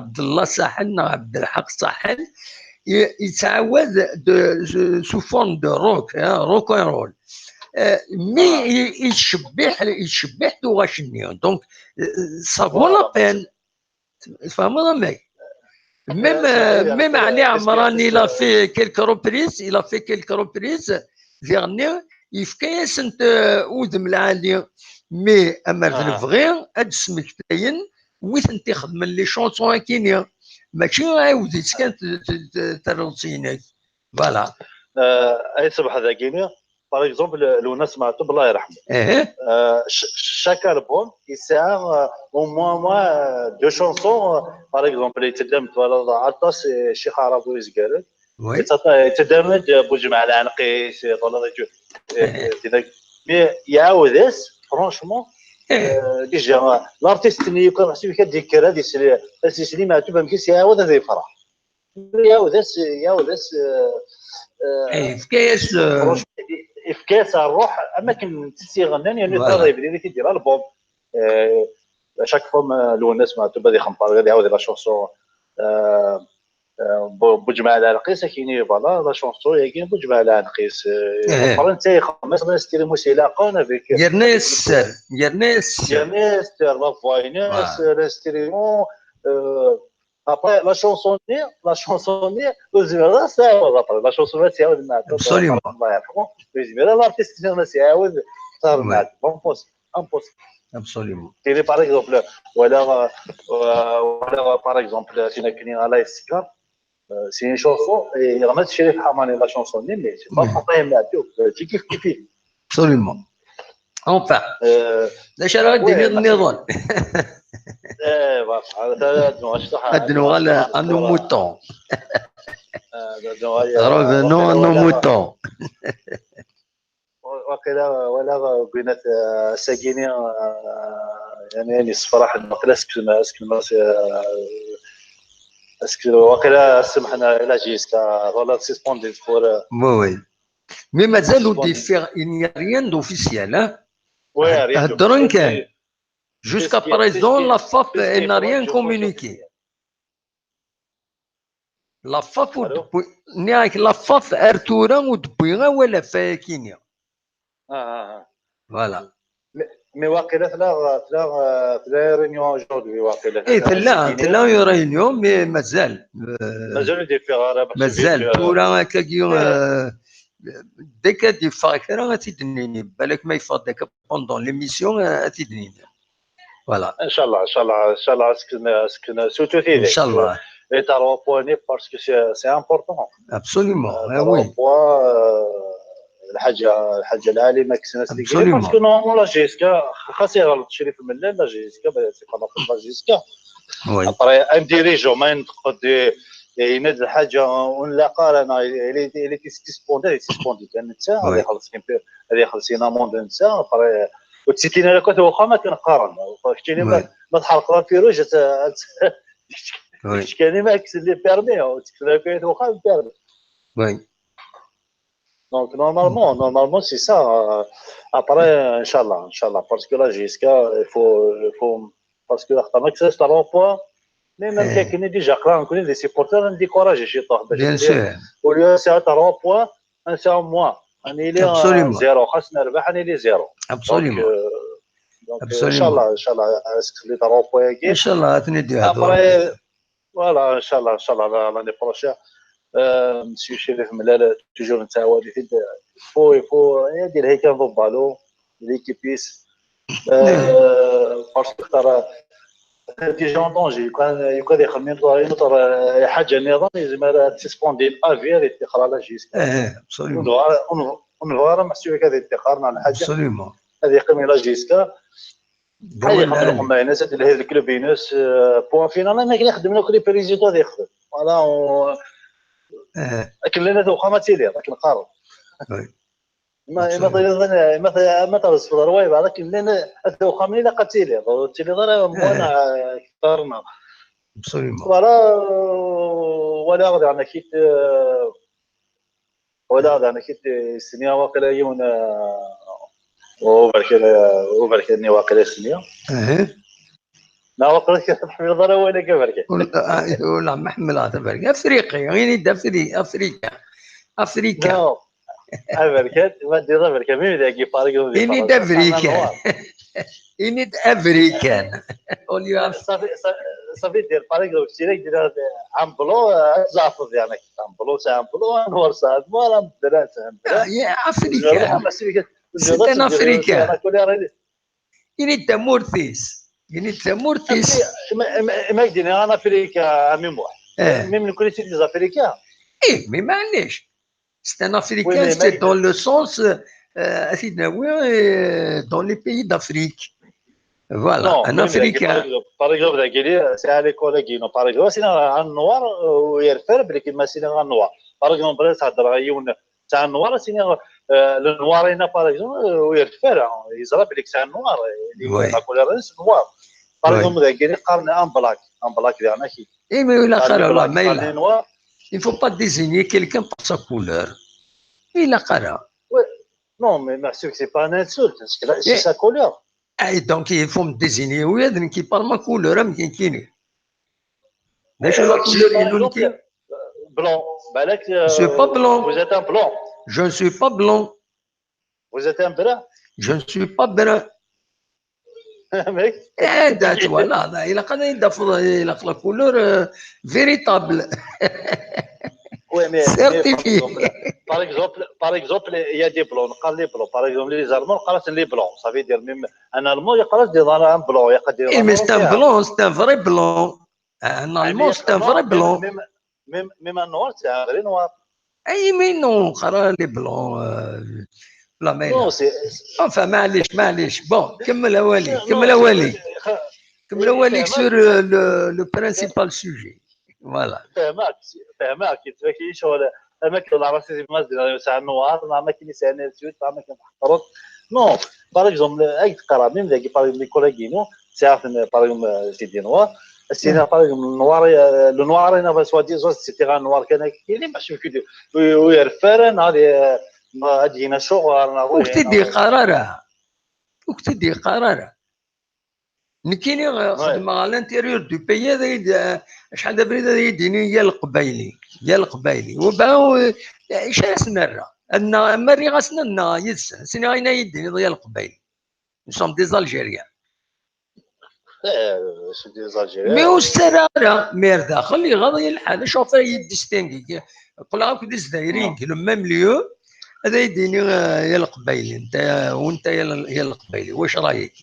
Abdallah Saḥel neɣ Abdelhaq Saḥel, yettɛawad de, sous forme de rock, hein, rock and roll. Euh, mais il, il yettcebbiḥ, il yettcebbiḥ tuɣac-nni. Donc, euh, ça vaut la peine. Tfehmeḍ amek? Même, euh, même Ali Amran, il a fait quelques reprises, il a fait quelques reprises vers nous, yefka-yasent, euh, udem lɛali. Mais amer d lebɣi ad d-smektayen wi tent-ixedmen les chansons akini. Mačči ɛiwed-itt kan, terreḍ-tt-inek. Voilà. Euh, ay ṣṣbeḥ dagini, par exemple, Lwennas Meɛtub, Allah yerḥem. Euh, chaque album, il sert, euh, au moins, au moins, euh, deux chansons. Euh, par exemple, il te donne, voilà, Atas et Cheikh Arab ou Isgaret. Oui. Il te donne, euh, Boudjema Al-Anqis, voilà, mais il y a, franchement, euh, déjà, l'artiste, il est comme si il y a des, يعاود يفرح. يعاود يس يعاود يس يفكاس. يفكاس الروح اما كنت تسيغنان يعني تضرب لي كيدير البوم. شاك فوا الناس ما تبدا يخمر غادي يعاود لا شونسون. بوجمع على القيس كاينين فوالا لا شونسون يا كاين بوجمع على القيس. فرنسا يخمس ناس تيري موسيقى افيك يرنيس. يرنيس يرنيس لا فوا يرنيس l'instrument. Après, la chanson ني، la chanson ني، وزميرة ساعة ولا après la chanson ني ساعة ولا. Absolument. الله يرحمه. وزميرة l'artiste ني ساعة ولا. صار معك. Impossible. Impossible. Absolument. كاين par exemple ولا ولا par exemple سينا كني على السكر. C'est une chanson et غنات شريف حماني la chanson ني mais c'est pas pareil معك. كيف كيف. Absolument. Enfin, d acu ara d-tiniḍ nniḍen? Ad nuɣal à nos moutons. Revenons à nos moutons. Waqila wala grinat sagini yani yani sefraḥ waqila skin skin skin waqila semḥna ila jiska wala suspendu pour. Oui, oui. Mais mazal ur d-yeffiɣ, il n'y a rien d'officiel, hein? Heddren kan. Jusqu'à présent, la FAF n'a rien communiqué. La FAF ur d-tewwi, nniɣ-ak, la FAF ar tura ur d-tewwi awal ɣef wayakini. Voilà. Mais waqila tella tella tella réunion aujourd'hui waqila. Eh, tella tella une réunion, mais mazal. Mazal ur d-yeffiɣ ara. Mazal tura akkagi. Dès que d-yeffeɣ kra ad t-id-nini, balak ma yeffeɣ-d akka pendant l'émission ad t-id-nini. Voilà. Inchallah, inchallah, inchallah, surtout les trois points parce que c'est important. Absolument. Ah oui. الحاجه الحاجه العاليه ما كسنا. Absolument. Parce que normalement la JSK خاص يغلط شريف من la JSK c'est pas la JSK. Oui. Après un dirigeant ما ينتقد يناد الحاجه ونلاقى رانا il est suspendu il est suspendu كان نتا هذا يخلص كان هذا يخلص une amende نتا. Après وتسكين على كوت واخا ما كنقارن. كتشيني ما تحرق la feu rouge. كتشكاني ما كسل les permis وتكسل على كوت واخا permis. Oui. Donc normalement, normalement c'est ça. Après, inchallah, inchallah, parce que la JSK, il faut, il faut parce que اخترنا que c'est trois points. Mais même كاين déjà قرا نكون des supporters نديكوراجي شي طاح باش. Bien sûr. Au lieu c'est trois points, c'est un moins. راني لي zéro، خاصنا نربح، راني لي zéro. Absolument. Donc, euh, donc, euh, inchallah، inchallah، les trois points. Inchallah غادي ندير. Après, voilà، inchallah، inchallah l'année prochaine. Monsieur Chérif Mellal، toujours نتعاود، il faut، il faut يدير هيك un bon ballon، l'équipe. Parce que ترى déjà en danger، يكون يكون يخمم نوطر حاجه نظام يلزم تسبوندي الافير يتقرا la JSK. Absolument. ونفغر مع السويك هذه يتقرنا على حاجه. Absolument. هذه يقيم la JSK. هذه يخمم لكم الناس هذه الكلوب ينس point final، ما كان يخدم لك les présidents هذا يخدم. Voilà. لكن لنا ذوقها ما تيلي راك نقارن. ما ما ما ما تغلس في الرواية بعض، لكن لنا الذوقها من لا قتيلي تيلي ضرا موانا كثرنا. Absolument. Voilà. ولا غادي عندنا كيت Wala d amek i t-, sniɣ waqila yiwen, eh, uberkan, eh, uberkan-nni waqila sniɣ. Neɣ waqila tḥemmleḍ ara wayla-k aberkan. Ula, ah, ula ma ḥemmleɣ taberkan. Afriqi, ini-d Afri-, Afrika. Afrika. Non. Aberkan, ma d-tiniḍ aberkan, même dagi, par exemple, ini-d Afrika. Ini-d Afrikan. Au lieu ça veut, ça, ça veut dire, par exemple, si là, il dit, un blanc, euh, ad tzeɛfeḍ, yeɛni, un blanc, c'est un blanc, un noir, c'est un noir, un brun, c'est un brun. Ah, yeah, Africain. C'est un Africain. Ini-d tamurt-is. Ini-d tamurt-is. Ma, ma, ma ak-d-iniɣ en Afrique, euh, à mémoire. Eh. Même le collectif des Africains. Eh, mais معليش. C'est un Africain, c'est dans le sens, euh, euh, à Sydney, oui, euh, dans les pays d'Afrique. Voilà, non, un Africain. Par exemple, par exemple, dagi, c'est à l'école, dagi, non, par exemple, c'est un noir, euh, ou il fait, mais c'est un noir. Par exemple, ça, c'est un noir, c'est un, euh, le noir, il n'a pas raison, euh, ou il fait, hein, il sera, c'est un noir, il a la couleur, c'est noir. Par exemple, dagi, il y a un black, un black, il y en a qui. Eh, mais il a la couleur, mais il a. Il ne faut pas désigner quelqu'un par sa couleur. Il a. Oui. Non, mais, mais c'est pas une insulte, c'est que là, c'est sa couleur. Et donc, il faut me désigner, oui, donc, par ma couleur, hein, qui, qui n'est. Mais, euh, la couleur, par exemple, euh, blanc. Balak, euh, je suis pas blanc. Vous êtes un blanc. Je ne suis pas blanc. Vous êtes un brun. Je ne suis pas brun. Mec. Eh, da, voilà, da, il a quand même, il a, il a la couleur, euh, véritable. Oui, mais, mais par exemple, par exemple, par exemple, il y a des blancs, on parle des blancs. Par exemple, les Allemands, on parle des blancs. Ça veut dire même un Allemand, il parle des, un blanc, il y a des. Eh, mais c'est un blanc, c'est un vrai blanc. Un Allemand, c'est un vrai blanc. Même, même, même un noir, c'est un vrai noir. Eh, mais non, les blancs, euh, la même. Non, c'est. Enfin, معليش، معليش. Bon, كمل أولي، كمل أولي. كمل أولي sur, euh, le, le principal sujet. Voilà. فهمك، فهمك، كيف كاين شغل، أما كاين العرب سيدي ما زال يسعى النوار، ما كاين يسعى السود، ما كاين تحقرط. Non, par exemple, avec Karamim, par exemple, les collègues, non, c'est, par exemple, c'est des noirs. C'est, par exemple, le noir, euh, le noir, il avait soi-disant, c'était un noir كان كاين، ما شفت كده. ويرفرن هذه، هذه هنا شغل، أنا وقت دي قرارة. وقت دي قرارة. Nekkini, euh, xedmeɣ à l'intérieur du pays, ad yi-d-, acḥal d abrid ad yi-d-ini ya leqbayli, ya leqbayli. Waba, euh, acu ara sen-rreɣ? Ad nnaɣ, ma rriɣ-asen ad nnaɣ yid-sen, sniɣ ayen ad yi-d-tiniḍ ya leqbayli. Nous sommes des Algériens. Eh, c'est des Algériens. Mais ur s-ttarra ara, mi ar daxel iɣaḍ-iyi lḥal, acu ɣef ara yi-distinguer? Qqleɣ akk d Izzayriyen, le même lieu, ad yi-d-ini, euh, ya leqbayli, nta, wa nta ya le-, ya leqbayli, wacu rray-ik?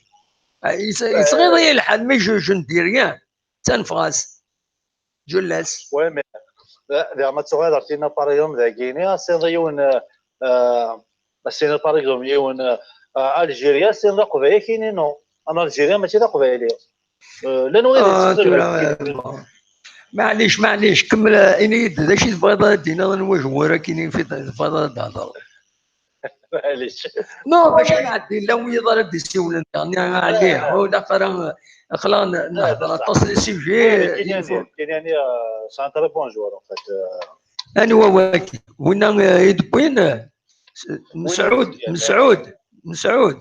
Ah, yesɣiḍ-iyi lḥal, mais je, je ne dis rien. Ttanfeɣ-as. Je laisse. Oui, mais, euh, diɣen ad tuɣal ar tina, par exemple, dagini, ad tiniḍ yiwen, euh, euh, ad tiniḍ, par exemple, yiwen, euh, Algérien, ad tiniḍ aqbayli, ad k-yini non. Un Algérien mačči d aqbayli. Euh, llan wid yettqeḍiben. Maɛlic, maɛlic, kemmel, euh, ini-yi-d d acu i tebɣiḍ ad d-tiniḍ, anwa jwar akken i tebɣiḍ ad d-thedreḍ. Maɛlic. Non, mačči ad nɛeddi, llan wiyaḍ ara d-isiwlen daɣen, ɛni, ɛni, ur ilaq ara, aql-aɣ nehder aṭas les sujets, il faut. C'est un très bon joueur, en fait. Anwa wagi? Winna, euh, i d-wwin, euh, Mesɛud, Mesɛud, Mesɛud.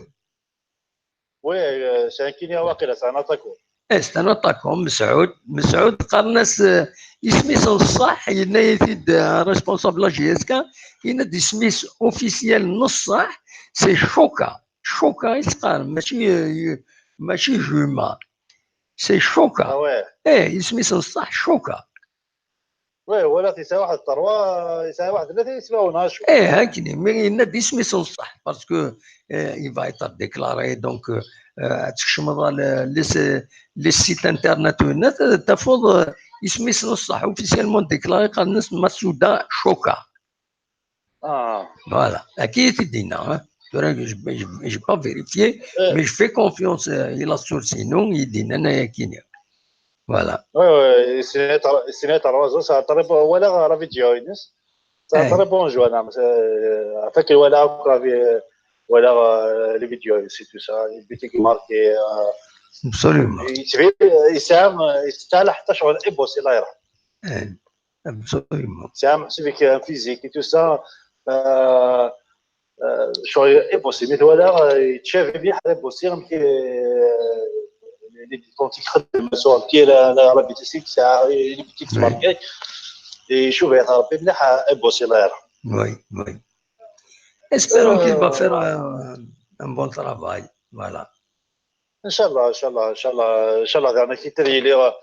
Oui, euh, c'est un Kenyan, waqila, c'est un attaquant. Eh, c'est un attaquant, Mesɛud. Mesɛud, qqaren-as, euh, isem-is n ṣṣeḥ, yenna-yi-t-id, euh, responsable la J S K, yenna-d isem-is officiel n ṣṣeḥ, c'est Choka. Choka i s-qqaren, mačči, euh, mačči Juma. C'est Choka. Ah ouais. Eh, isem-is n ṣṣeḥ, Choka. Oui, wala yesɛa waḥed trois, yesɛa waḥed tlata ismawen, ha, Choka. Eh, akken, mi yenna-d isem-is n ṣṣeḥ, parce que, euh, il va être déclaré, donc, euh, euh, ad tkecmeḍ ɣer le, le, le site internet, euh, tafeḍ, euh, isem-is n ṣṣeḥ, officiellement déclaré, qqaren-as Masouda Choka. Ah. Voilà. Akka i t-id-yenna, hein. Tura, je, je, j'ai pas vérifié, mais je fais confiance, euh, i la source-inu, i d-yennan ayakini. Voilà. Oui, oui, c'est net, c'est net, c'est un très bon, walaɣ la vidéo-ines. C'est un très bon joueur, non, c'est, euh, en fait, walaɣ la vi-, walaɣ, euh, les vidéos, c'est tout ça, les buts qu'il marque, euh, absolument. Yettban, euh, yesɛa, euh, yesɛa la ḥetta ccɣel ibuṣi, la yirḥem. Eh. Absolument. C'est un, c'est avec un physique et tout ça. Euh, euh, شوية إيبوسي، مي توالا، آه، يتشافي مليح إيبوسي، أمك، آه، اللي كنت يخدم سواء كي لا، لا، ربي تسيك ساعة، اللي بتيك تماركي. يشوف يا ربي مليح إيبوسي، الله يرحمه. Oui, oui. Espérons qu'il va faire un, un bon travail. Voilà. ان شاء الله، ان شاء الله، ان شاء الله، ان شاء الله. زعما كي تري لي، آه،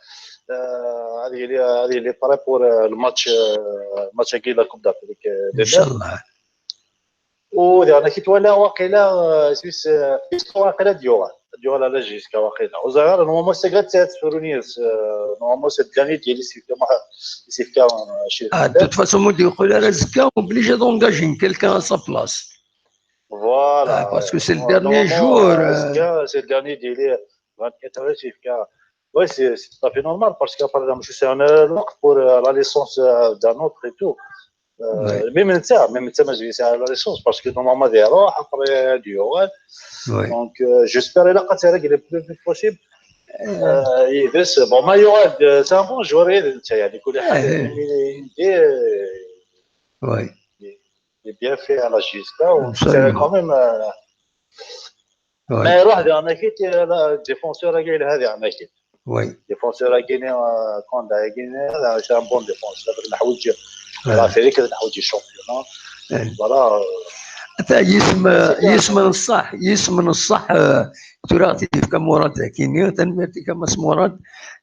هذه لي، هذه لي بري بور، آه، الماتش، آه، ماتش كي لا كوب دافريك، آه، ان شاء الله. وزعما كي تولى واقيلا، آه، سويس، آه، سويس واقيلا ديوغا، ديوغا لا جيسكا واقيلا. وزعما نورمالمون سي كاتسات سورونيس، آه، نورمالمون سي داني ديالي سيفكا ما سيفكا، آه، شي. آه، de toute façon, مودي يقول راه زكا obligé d'engager quelqu'un à sa place. Voilà. Ah, parce que c'est le dernier jour, euh, c'est le dernier délai. Vingt-quatre heures, c'est le cas. Oui, c'est tout à fait normal parce qu'après, c'est un autre pour, euh, la licence, euh, d'un autre et tout. Euh, même ça, même ça, mais c'est à la licence parce que normalement, des rois, après, du rois. Donc, euh, j'espère que c'est réglé le plus vite possible. Euh, et puis, c'est bon, mais il y aura de- c'est un bon joueur, il y a des coups de il est, il est, euh, il est bien fait à la J S K. C'est quand même, euh, mais يروح دي اناكيت، لا، ديفونسور هذه اناكيت. Oui. ديفونسور هذه، آه، كوندا هذه، لا، c'est un bon défenseur. نحوج، لا، c'est vrai que نحوج الشامبيون. Voilà. حتى يسم يسم الصح، يسم الصح، آه، تراثي في كمورات كينيا، تنميرتي كما سمورات،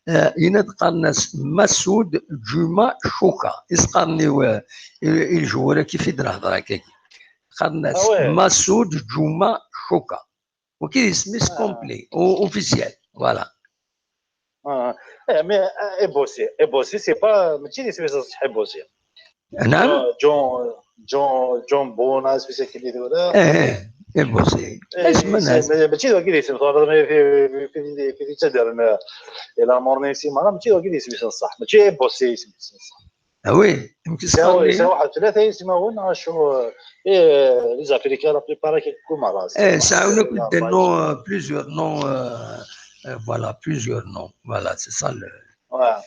آه، يناد قرناس مسعود جمعة شوكا، يسقرني و-، يجورا كيف يدرى هضرة كي. قرناس مسعود جمعة شوكا. وكي اسميس كومبلي و اوفيسيال. Voilà. اه، ايه، مي، آه، ايبوسي، ايبوسي، سي با، ماشي اللي سميتو صح، ايبوسي. نعم. جون، جون، جون بونا، سميتو كي اللي ولا. ايه، ايه، ايبوسي. ايه، اسمه الناس. ماشي هو كي اللي سميتو، في، في، في، في، في، في تدرنا. الى مورنيسي، ما ماشي هو كي اللي سميتو صح، ماشي ايبوسي سميتو صح. Ah oui, يمكن يساو، يساو واحد ثلاثة يسمعون، آه، شو، إيه، les Africains، la plupart كيكون مع راسي. إيه، ساعة ولا كنت des noms، plusieurs noms، euh, euh, voilà، plusieurs noms. Voilà, c'est ça le. Ouais.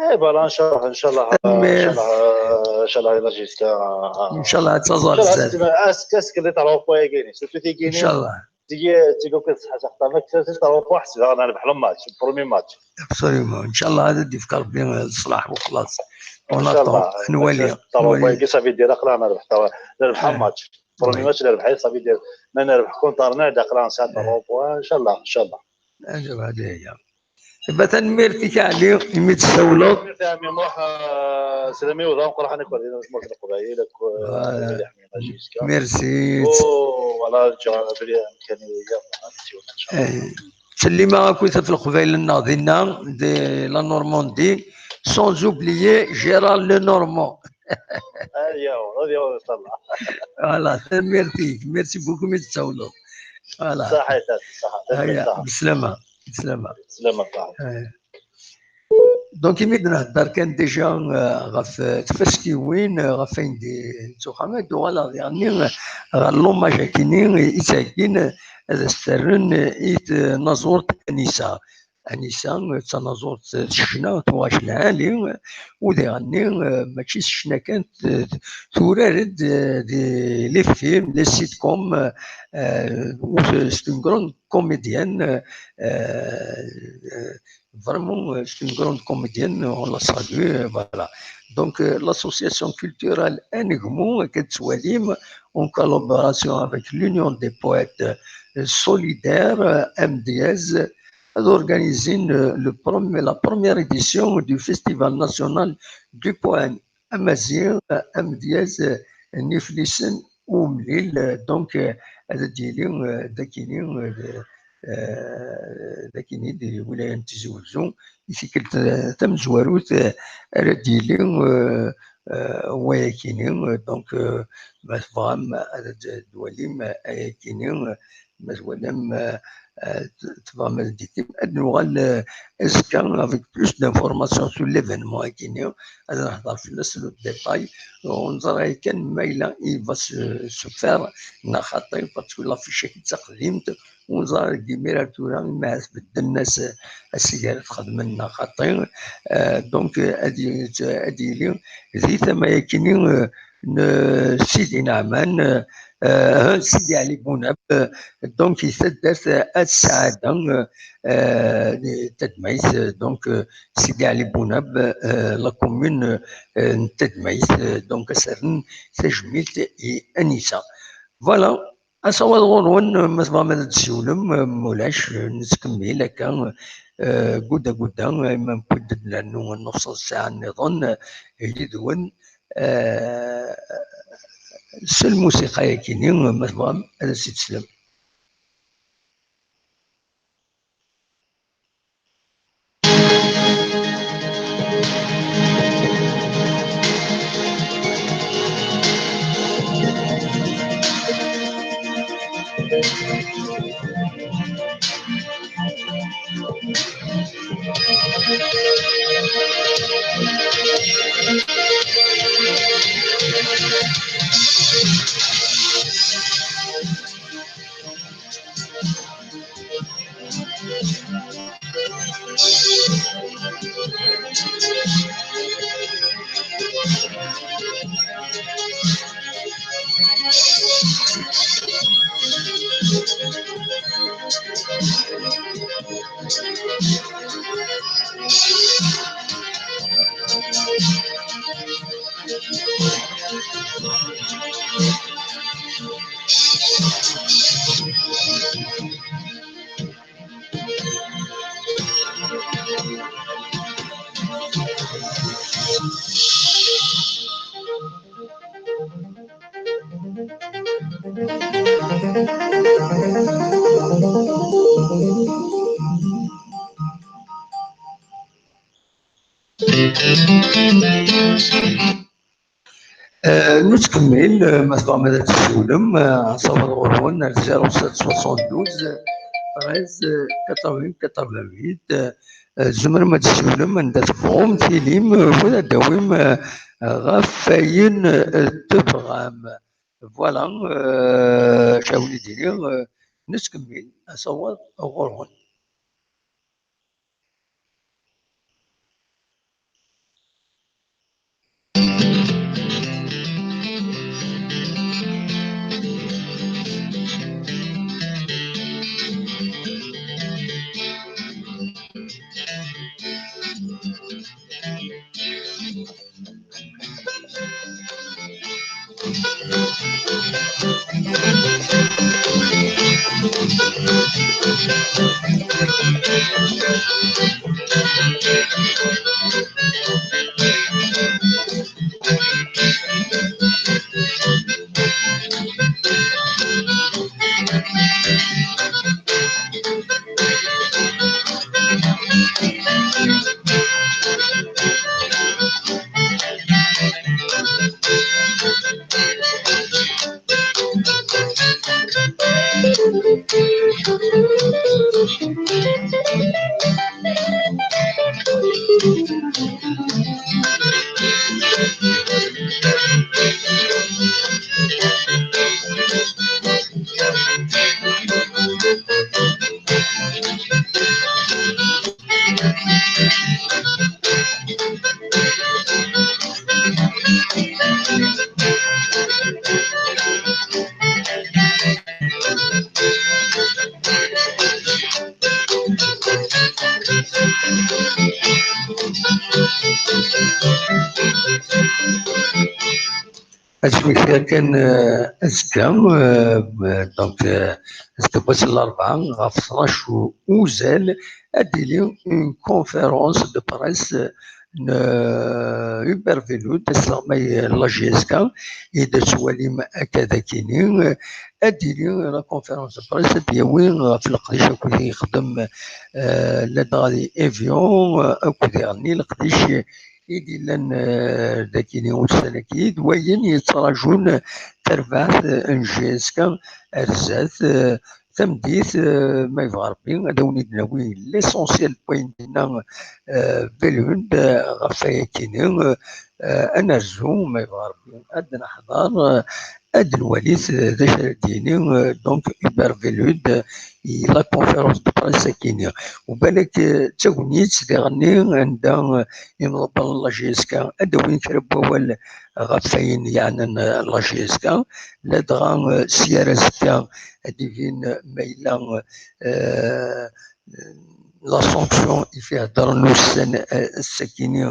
إيه، voilà، إن شاء الله، إن شاء الله، إن شاء الله، إن شاء الله، إلا جيسكا. إن شاء الله، تزال إن شاء الله، بزاف. أسك، أسك اللي تعرفوا يا كيني، سورتو تي كيني. إن شاء الله. تيجي، تيجي كنت حاجة أخطر، ما كنتش تعرف واحد، أنا نربح الماتش، le premier match. Absolument. إن شاء الله هذا يدي في قلبي الصلاح وخلاص. إن شاء الله. نولي. طلعوا بوان كي صافي دير أقرا نربح، نربح الماتش. Premier match نربح، صافي دير. ما نربح كونتر نعد أقرا نساعد طلعوا بوان. إن شاء الله، إن شاء الله. أجل هذه هي. إبا تنميرتك علي، يمي تسولو. تنميرتي عمي نروح، آه، سلامي وضا نقول حنا كوردينا مش مرت القبايل، كو-، آه، يحمي ماشي إسكا. Merci. أو، voilà، جا بلي إمكانية، إن شاء الله. إيه. سليمة أكويثة في القبايل الناضينا، de la Normandie، sans oublier Gérard Lenormand. هذه هو، هذه هو، إن شاء الله. Voilà، تنميرتك، merci beaucoup، يمي تسولو. Voilà. صحيت، صحيت، صحيت. بسلامة. بسلامة. بسلامة، صحيت. Donc, imi d-nehder kan déjà, euh, ɣef, euh, tfaskiwin, euh, ɣef wayen d-, nettuxxam, ad uɣaleɣ diɣenni, euh, ɣer l'hommage akini i ttagin, euh, ad as-terren, euh, i tnaẓurt Anisa. Anisa, euh, d tanaẓurt, euh, d ccna, tuɣac lɛali, euh, u diɣenni, euh, mačči s ccna kan, t-, t-, turar-d, euh, di les films, les sitcoms, euh, euh, c'est une grande comédienne, euh, euh, vraiment, euh, c'est une grande comédienne, on la salue, euh, voilà. Donc, euh, l'association culturelle Anegmu, Akad Swalim, en collaboration avec l'Union des poètes, euh, solidaires, euh, M D S, a organisé une, le prom-, la première édition du Festival national du poème amaziɣ, amedyaz n Iflisen umlil, donc, ad d-yili, d akini, d akini di lwilaya n Tizi Wezzu, i tikkelt tamezwarut ara d-yili wayakini, donc, ma tebɣam ad d-twalim ayakini, ma twalam, euh, euh, tebɣam ad d-tikim, ad nuɣal, euh, azekka avec plus d'informations sur l'événement akini, ad nehḍer fell-as le détail. Ur neẓri kan ma yella il va se, se faire neɣ xaṭi, parce que l'affiche-agi d taqdimt, ur neẓri deg imir ar tura ma tbedden-as asigar ad t-xedmen neɣ xaṭi. Euh, donc, euh, ad y-, ad yili di tama-yakini, euh, n Sidi Naɛman, euh, Sidi Ɛli Bunab, euh, donc i taddart At Ssaɛada, euh, euh, n Tadmayt, euh, donc, euh, Sidi Ɛli Bunab, euh, la commune, euh, n Tadmayt, euh, donc ad s-rren tajmilt i Anisa. Voilà, asawaḍ ɣur-wen, ma tebɣam ad d-tsiwlem, euh, ma ulac, euh, nettkemmil akka, euh, gudda gudda, euh, ma newwi-d ad d-nernu nnuṣ ssaɛa nniḍen, euh, yid-wen, euh, s lmusiqa-yagi-nni, ma tebɣam ad as-teslem. Euh, nettkemmil, euh, ma tebɣam ad tessiwlem, euh, asawaḍ ɣur-wen ar zéro sept soixante-douze treize quatre-vingts quatre-vingt-huit, euh, tzemrem ad tessiwlem anda tebɣum tilim, euh, wala ad d-tawim, euh, ɣef wayen, euh, tebɣam. Voilà, euh, acu ara wen-d-iniɣ, euh, nettkemmil, asawaḍ ɣur-wen. Ad smektiɣ kan, euh, azekka, euh, donc, euh, azekka n wass n larebɛa, ɣef tnac uzal, ad d-tili une conférence de presse n, euh, Hubert Velud, asleɣmay n la J S K, i d-tettwalim akka dagini, euh, ad d-tili la conférence de presse, ad d-yawi ɣef leqdic akked i yexdem, euh, ladɣa di Evian, euh, akked iɣenni leqdic i d-illan, eh, dagini ussan-agi, d wayen yettraǧun tarbaɛt, eh, n J S K ar zdat, eh, tameddit, eh, ma yebɣa Rebbi, ad awen-id-nawi l'essentiel n wayen d-yenna, eh, Belhund, eh, ɣef wayagi-nni, eh, ad nerzu, ma yebɣa Rebbi, ad neḥḍer, eh, ad nwali d acu ara d-yini, euh, donc, Hubert Velud, euh, i la conférence de presse akini. U balak, euh, d tagnit diɣenni anda, euh, imḍebbren n la J S K ad d-awin kra n wawal ɣef wayen yeɛnan, euh, la J S K, ladɣa, euh, si ar azekka ad d-ibin, euh, ma yella, euh, la sanction i f-iheddren ussan, euh, ass-akini,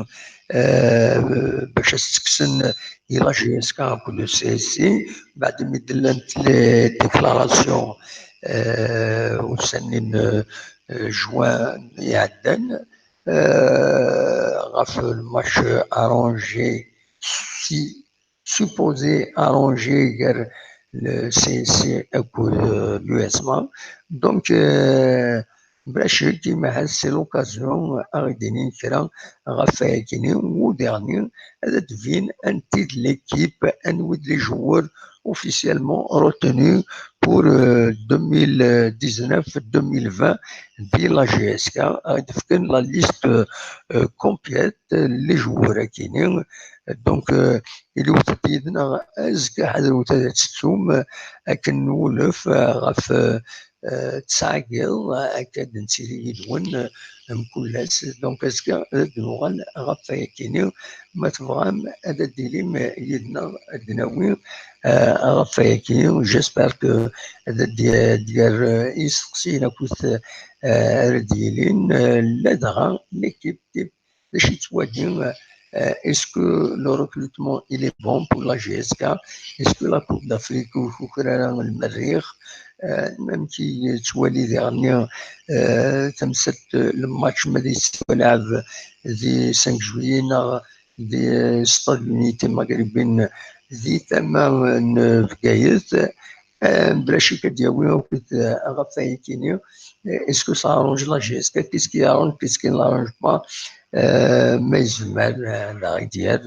euh, bac ad s-ttekksen i la J S K akked le C S C, baɛd mi d-llant les déclarations, euh, ussan-nni n, euh, juin iɛeddan, euh, ɣef le match arrangé, si supposé arrangé gar le C S C akked, euh, l'U S M A. Donc, euh, bla ccek, imahat c'est l'occasion ad ɣ-d-inin kra ɣef wayakini, u diɣenni ad d-tbin anti d l'équipe, anwi d les joueurs officiellement retenus pour, euh, deux mille dix-neuf deux mille vingt di la J S K, ad d-fken la liste, euh, complète, les joueurs akini. Donc, euh, iliwet-d yid-neɣ azekka, ḥadret ad tettum, euh, akken nwulef, euh, ɣef, euh, euh, tesɛa n yiḍ, euh, akka ad nettili yid-wen, euh, mkul ass. Donc, azekka ad d-nuɣal ɣef wayakini. Ma tebɣam ad d-tilim yid-neɣ, ad d-nawi, euh, ɣef wayakini. J'espère que ad d-, d-, d-, gar, euh, isteqsiyen akked, euh, ara d-yilin, euh, ladɣa l'équipe type. D acu yettwali, euh, est-ce que le recrutement il est bon pour la J S K? Est-ce que la Coupe d'Afrique ur tuker ara lmerrix? Euh, amek i yettwali diɣenni, euh, tamsalt, le match ma d yettwalɛeb di cinq juillet neɣ di Stade Unité Maghrébine di tama n Bgayet? Euh, bla ccek ad d-yawi akked, euh, ɣef wayakini. Euh, est-ce que ça arrange la J S K? Qu'est-ce qui arrange, qu'est-ce qui n'arrange pas? Euh, ma yezmer, euh, ad aɣ-d-yerr,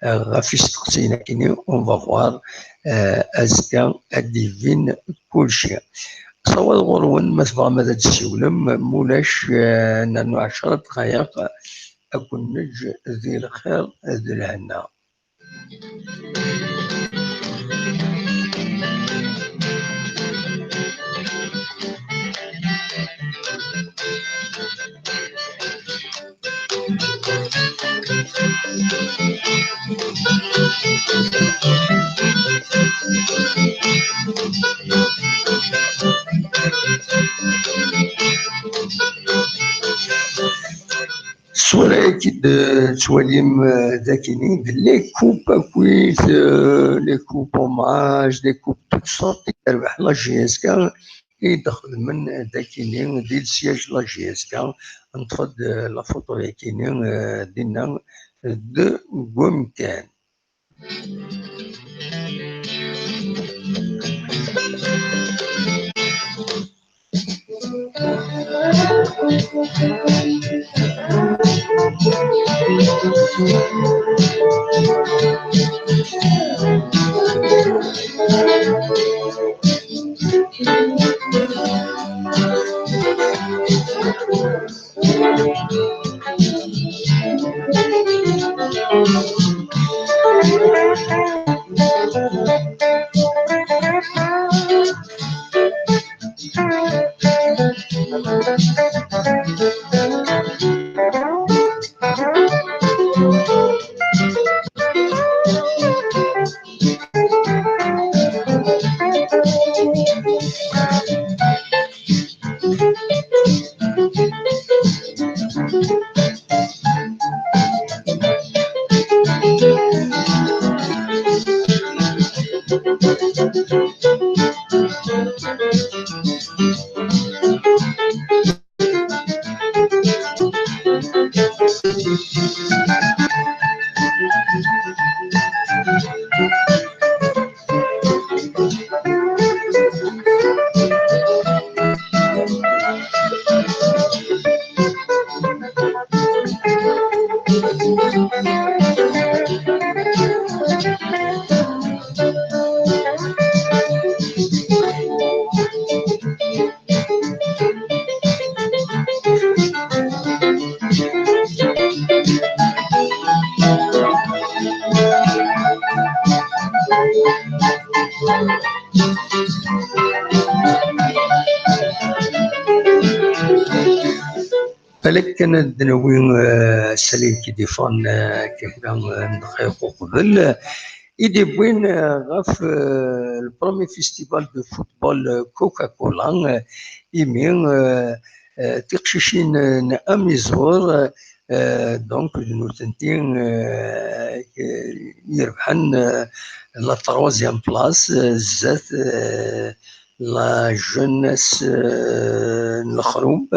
euh, ɣef isteqsiyen akini, on va voir, euh, azekka ad d-ibin kulci. Ṣawal ɣur-wen, ma tebɣam ad d-tsiwlem, mulac, euh, nernu ɛecra dqayeq, ad ken-neǧǧ di lxir d lhenna. Ṣṣura-agi d-tettwalim, euh, dagini, d les coupes akkit, euh, les coupes hommage, les coupes toutes sortes i terbeḥ la J S K, i d-xedmen dagini di le siège la J S K. Neṭṭef-d, euh, la photo-yagini, euh, dinna, euh, deg umkan. Balak kan ad d-nawi, eh, asalay i d-iffɣen, eh, kra, eh, n ddqayeq uqbel, eh, i d-iwwin, eh, ɣef, eh, le premier festival de football, eh, Coca-Cola, eh, imi, eh, eh, tiqcicin n Amizur, eh, donc d nutenti, eh, i irebḥen, eh, la troisième place, eh, zdat, eh, la jeunesse, euh, n Lexrub,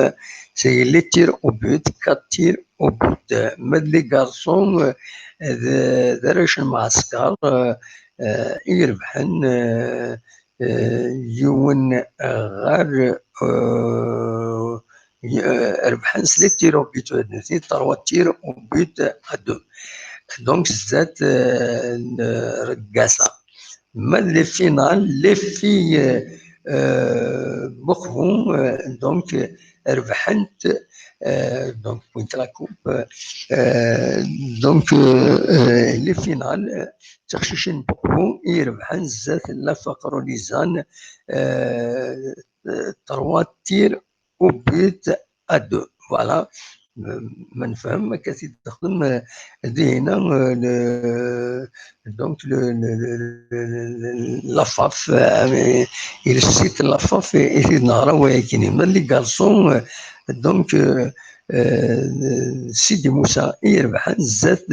c'est les tirs au but, quatre tirs au but. Ma d les garçons, euh, d, d arrac n Mɛasker, euh, euh, i irebḥen, euh, euh, yiwen ɣer, euh, y-, euh, rebḥen s les tirs au but, euh, trois tirs au but à deux. Donc, zdat, euh, n Regasa. Ma d les finales, les filles, euh, euh, Boqbu, euh, donc, euh, rebḥent, euh, donc, point la coupe, euh, donc, euh, euh, les finales, euh, tiqcicin n Boqbu i irebḥen zdat la Faqru Lizan, euh, euh, trois tirs au but à deux. Voilà. Euh, ma nefhem, akka i d-texdem, euh, dinna, euh, le, donc, le, le, le, le, le, la FAF, euh, il cite la FAF et, et il n'a rien. Mais les garçons, euh, donc, euh, euh, Sidi Moussa, i irebḥen zdat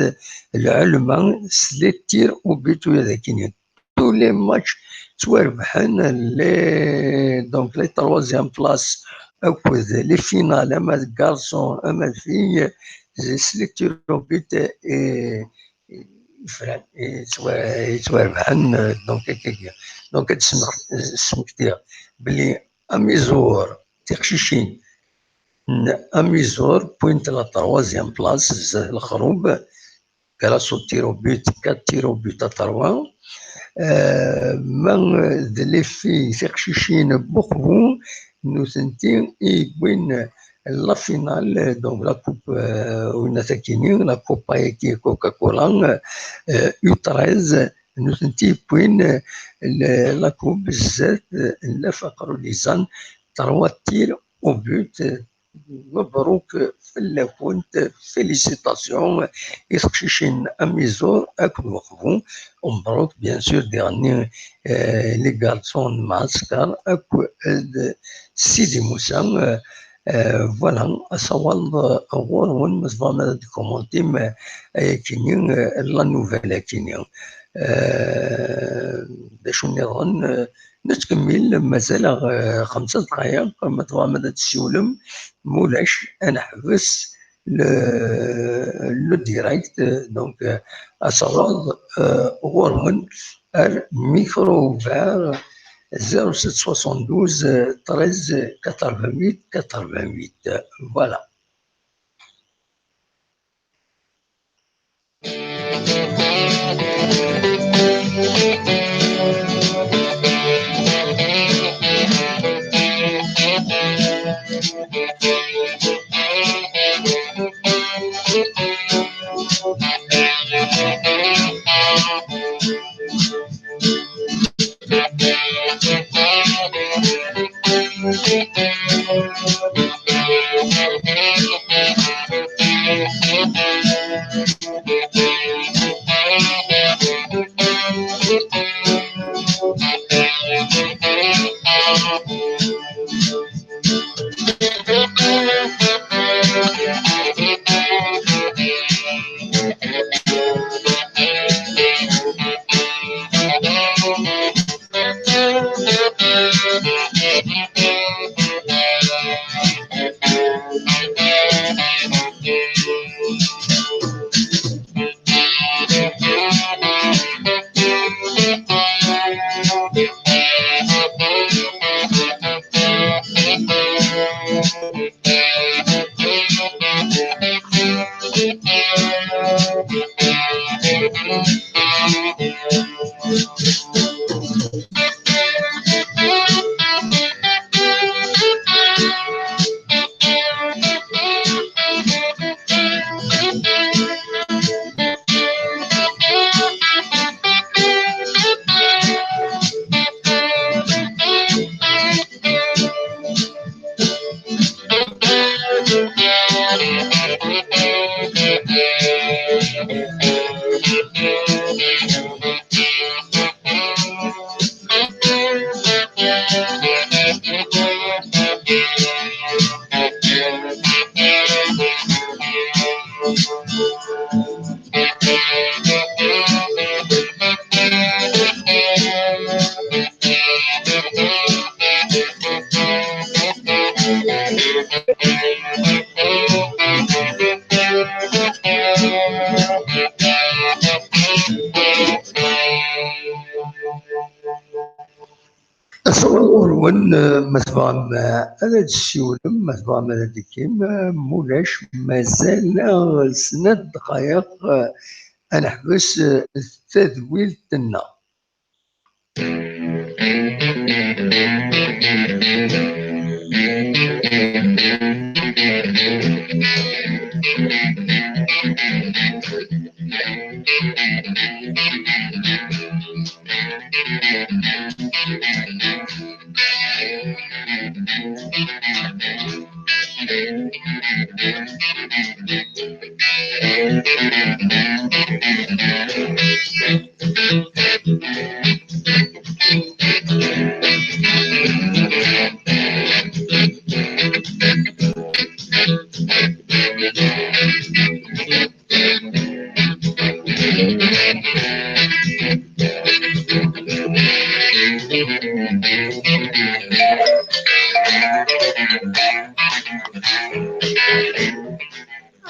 Lɛelma s les tirs au but, u yadakini tous les matchs ttwarebḥen, les, donc, les troisième place akked les finales, ama d garçon, ama d fille, s les tirs au but i, i, i fran, i ttwa-, i ttwarebḥen, euh, donc, akkagi. Donc, ad smeɣ-, smektiɣ belli Amizur, tiqcicin n Amizur, wwint la troisième place, zdat Lexrub, grâce au tir au but, quatre tirs au but à trois. Euh, ma d les filles, tiqcicin n Boqbu, nutenti i yewwin la finale, donc la coupe, euh, winna takini, la Copa-agi Coca-Cola, euh, U treize, nutenti i yewwin, euh, le, la coupe zdat, euh, la Faqru Lizan, trois tirs au but, euh, Mebruk fell-akent, félicitations i teqcicin Amizur akked Weqbu, u mebruk, bien sûr, diɣenni, euh, les garçons n Mɛasker akked Sidi Musa, euh, euh, voilà, asawaḍ, euh, ɣur-wen, ma tebɣam ad d-commentim, euh, ayakini, euh, la nouvelle akini. Euh, d acu nniḍen, euh, Nettkemmil, mazal-aɣ, euh, xemsa dqayeq, ma tebɣam ad d-tessiwlem, ma ulac, ad neḥbes le, le direct, donc, euh, asawaḍ, euh, ɣur-wen ar micro ouvert, zéro sept soixante-douze, treize, quatre-vingt-huit, quatre-vingt-huit. Voilà. Aṣewwer ɣur-wen, eh, ma tebɣam, eh, ad d-tessiwlem, ma tebɣam ad d-tekkim, eh, mulac, mazal-aɣ snat dqayeq, eh, ad neḥbes, eh, tadwilt-nneɣ.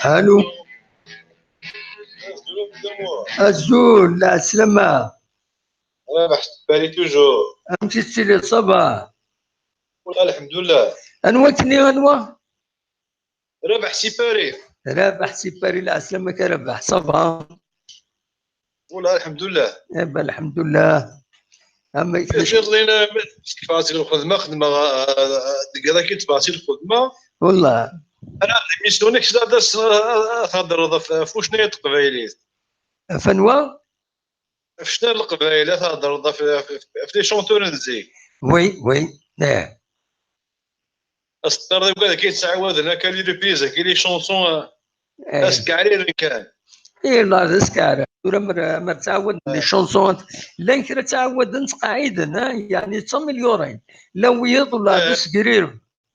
Allô. Azul, lɛeslama. Rabeḥ Paris toujours. Amek i tettiliḍ, ça va? Wala, lḥemdullah. Anwa-k-nni, anwa? Rabeḥ si Paris. Rabeḥ si Paris, lɛeslama-k a Rabeḥ, ça va? Wala, lḥemdullah. Eh ben, lḥemdullah. Amek? Iḍelli, tebɛet-iyi lxedma, xedmeɣ, ah, ah, deg yidaki tebɛet-iyi lxedma. Wala. Ara démissionner, kečč ad as-, ah, ah, ad thedreḍ ɣef, ɣef ucennay n teqbaylit. Ɣef anwa? Ɣef ucennay n leqbayel, ad thedreḍ ɣef, ɣef, ɣef les chanteurs n zik. Oui, oui, eh. Aseqqar d agad akka yettɛawaden akka les reprises, akka les chansons, eh, eh, askeɛriren kan. Eh, la, d askeɛrer. Tura mer, mer ttɛawaden les chansons, llan kra ttɛawaden, ttqeɛɛiden, eh, yeɛni ttamelyurin. Llan wiyaḍ ula d asegrir.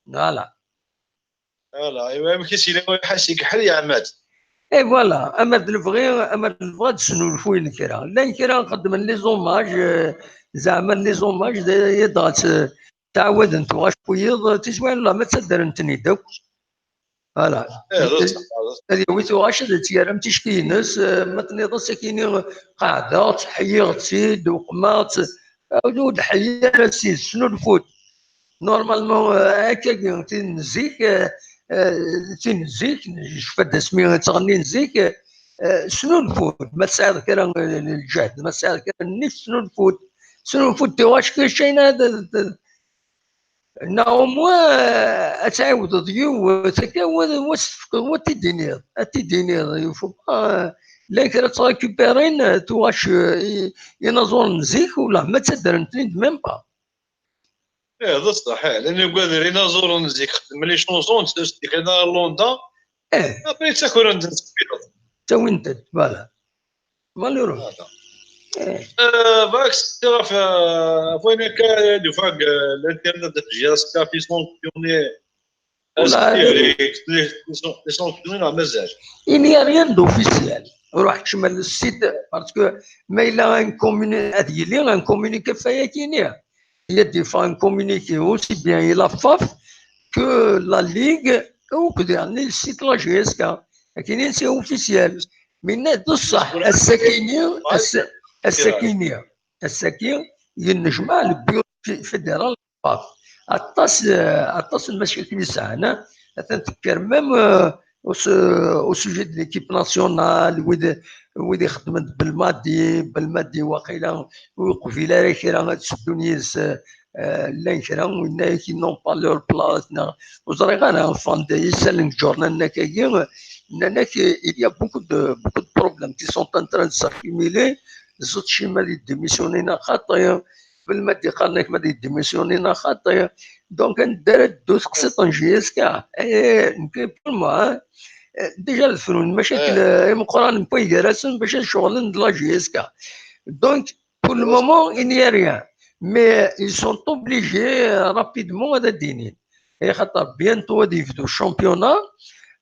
Voilà. Voilà, aywa, amek i s-yella ḥas igeḥḥel yeɛmad. Et voilà, ama d lebɣi, ama d lebɣi ad d-snulfuyen kra. Llan kra xeddmen les hommages, eh, zeɛma les hommages, d, d, dɣa tt-, ttɛawaden tuɣac wiyiḍ, tiswayin n lehma ttaddren-ten-id akk. Voilà. Eh, d ṣṣeḥ, d ṣṣeḥ. Ad yawi tuɣac, ad tt-yerr am ticki-ines, eh, ma tenniḍ-as akini qeɛdeɣ-tt, ḥyiɣ-tt-id, uqmeɣ-tt, eh, ur d-ḥeyyi ara s-, snulfu-d. Normalement, eh, akkagi, tin n zik, eh, eh, tin n zik, yecfa-d asmi ttɣennin zik, eh, snulfu-d. Ma tesɛiḍ kra n lǧehd, ma tesɛiḍ kra n nnif, snulfu-d. Snulfu-d tuɣac kra cayna ad, ad, neɣ au moins, eh, ad tɛiwdeḍ yiwet akka, wa, wa s-tefkeḍ, wa t-id-tiniḍ, ad t-id-tiniḍ, il faut pas, eh, llan kra ttrécupérin, eh, tuɣac, eh, i-, inaẓuren n zik, ula ma ttaddren-ten-id même pas. Eh, d ṣṣeḥ, eh, llan ugaden inaẓuren n zik, xeddmen les chansons, ttdixin ar Londres, eh, après ttakren-ten s teffiḍt. Ttawin-tent, voilà. Malheureux. Voilà. Eh. Eh, bɣiɣ ad k-saqsiɣ ɣef, eh, ɣef wayen akka i d-ufiɣ deg, eh, l'internet, deg J S K, fi sanctionné. Wala, est-ce que les, les, les sanctionné neɣ mazal? Il n'y a rien d'officiel. Ruḥ kcem ar le site, parce que ma yella un communiqué, ad yili un communiqué ɣef wayagi-nni. Il y a des fois un communiqué aussi bien i la FAF que la Ligue, akked, yeɛni, le site la J S K. Akini c'est officiel. Mais d ṣṣeḥ, ass-akini, ass-, ass-akini, ass-agi, yennejmaɛ le bureau fé-, fédéral. Aṭas, eh, aṭas n lmacakil i sɛan, eh, atan tekker même, eh, au su-, au sujet de l'équipe nationale, wid, wid ixeddmen d Belmadi, Belmadi waqila ur yeqbil ara kra ad seddun yid-s, eh, llan kra, winna-yak ils n'ont pas leur place, neɣ ur ẓriɣ ara, enfin, des, isalen deg journal-nni akkagi, nnan-ak, il y a beaucoup de, beaucoup de problèmes qui sont en train de s'accumuler, ẓečči ma ad démissionner neɣ xaṭi, Belmadi qqaren-ak ma ad démissionner neɣ xaṭi. Donc, anda ara ddu teqsiṭ n J S K? Eh, nekk, pour moi, hein, déjà ad frun, mačči akken imeqqranen n way gar-asen bac ad ceɣlen d la J S K. Donc, pour le moment, il n'y a rien. Mais ils sont obligés, euh, rapidement, ad d-inin. Axaṭer bientôt ad yebdu championnat,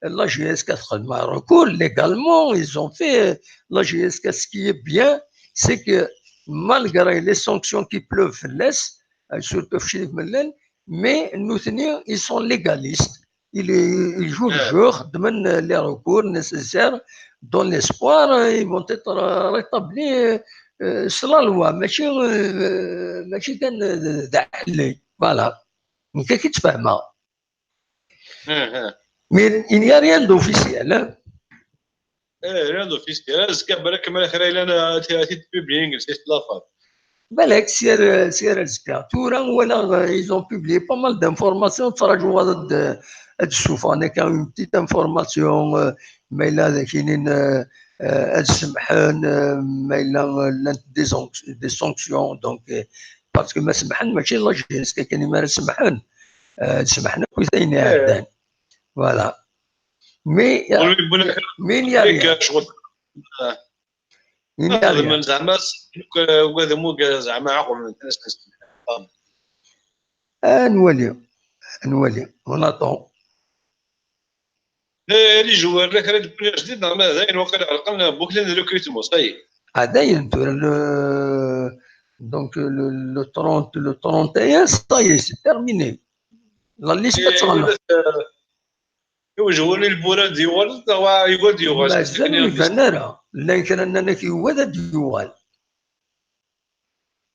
la J S K txedm un recours, légalement, ils ont fait, la J S K, ce qui est bien, c'est que malgré les sanctions qui pleuvent fell-as, euh, surtout ɣef Crif Mlal, mais nutni, ils sont légalistes. Ils, ils jouent le jeu, xedmen les recours nécessaires dans l'espoir, euh, ils vont être, euh, rétablis, euh, s la loi, mačči, euh, mačči kan, euh, d aḥellay. Voilà. Nekk ad k-id-fehmeɣ. Mais il n'y a rien d'officiel, hein. Eh, rien d'officiel. Azekka, balak ma kra yellan, ad t-id-publiyin deg site la femme. Balak, si ar, si ar azekka. Tura, walaɣ, euh, ils ont publié pas mal d'informations. Ttṛajuɣ ad, ad d-ssufɣen akka une petite information, euh, ma yella ad ak-inin, euh, euh, ad semmḥen, euh, ma yella, euh, llant des sanc-, des sanctions. Donc, euh, parce que ma semmḥen, mačči d la J S K kan i mi ara semmḥen. Euh, ad semmḥen akk i tayen iɛeddan. Voilà. Mais, mais il n'y a rien. Il n'y a rien. Ad nwali, ad nwali. On attend. Eh, les joueurs, la kra d-wwin ajdid, neɣ ma d ayen waqila ɛelqen, bouclin le recrutement, ça y est. Ah, dayen, tura, le, donc, le, le trente, le trente et un, ça y est, c'est terminé. La liste, eh, ad tɣelleq. Iwjed wali lbura ad d-yuɣal, neɣ wa-, yugi ad d-yuɣal? Mazal ur iban ara. Llan kra nnan-ak yugi ad d-yuɣal.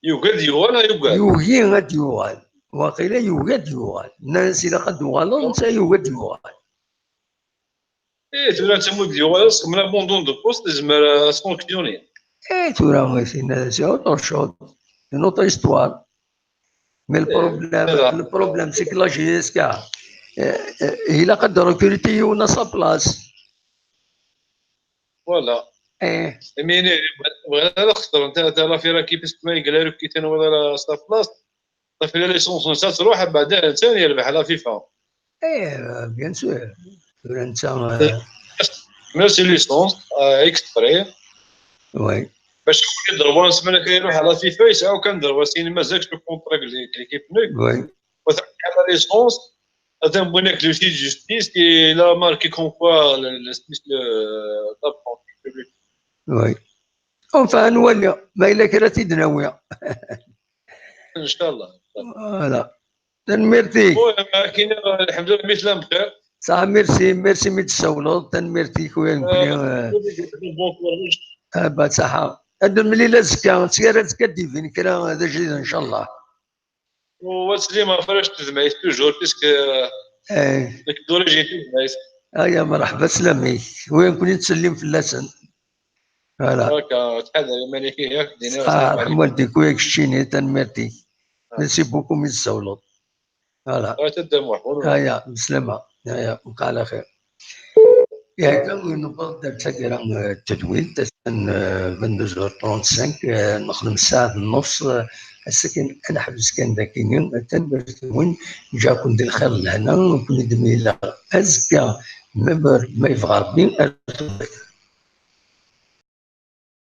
Yugi ad d-yuɣal, neɣ yugi? Yugi ad d-yuɣal. Waqila yugi ad d-yuɣal. Nnan-as ilaq ad d-tuɣaleḍ, netta yugi ad d-yuɣal. Eh, tura netta mi d-yuɣal, c'est comme l'abandon de poste, yezmer ad s-fonctionner. Eh, tura, c'est une, c'est autre chose. Une autre histoire. Mais le problème, le problème, c'est que la J S K, euh, euh, ilaq ad recruter yiwen à sa place. Voilà. Eh. Mais, bɣiɣ ad xeṣren ta, ta l'affaire-agi, parce que ma yella recruter wala à sa place, la licence-nnes ad truḥ, baɛda netta yerbeḥ la FIFA. Eh, bien sûr. Tura netta, euh, merci licence, euh, exprès. Oui. Bac yewwi-d ddṛwa, semman akka iruḥ ɣer la FIFA, yesɛa kan ddṛwa sin mazal s ukuntra deg l'équipe-nni. Oui. Wa tɛeṭṭel la licence, atan wwin-ak l'huissier de justice, il a marqué comme quoi le, le, le, le, la France. Oui. Enfin, ad nwali, ma yella kra ad t-id-nawi. Inchallah. Voilà. Tanemmirt-ik. Bon, akken, lḥemdulillah, mi tellam bxir. Saḥa, merci, merci mi d-tsawleḍ, tanemmirt-ik, u nekkni, euh, bon courage. Ah, bah, saḥa. Ad nemlil azekka, sya ar azekka ad d-ibin kra d ajdid, inchallah. Wa teslim ɣef warrac n tezmayt, toujours, puisque, euh, nekk d origine tezmayt. Aya, merḥba, sslam-ik. U nekkni nettsellim fell-asen. Voilà. Akka, ttḥadar iman-ik, ih, yak d-iniɣ. Ah, sslam ɛlikum. Ḥemmel-ik, u yak keččini, tanemmirt-ik. Ah. Merci beaucoup mi d-tsawleḍ. Voilà. Aya, bslama. Aya, bqa ɛla xir. Ihi akka, newweḍ-d ar taggara, eh, n tedwilt, atan, eh, vingt-deux heures trente-cinq, eh, nexdem ssaɛa d nneṣ, eh, ass-a kan ad neḥbes kan dagi, tanemmirt-nwen, ǧǧiɣ-ken di lxir d lehna, nekkni ad d-mlileɣ azekka, ma, ma yebɣa Rebbi, ar tura.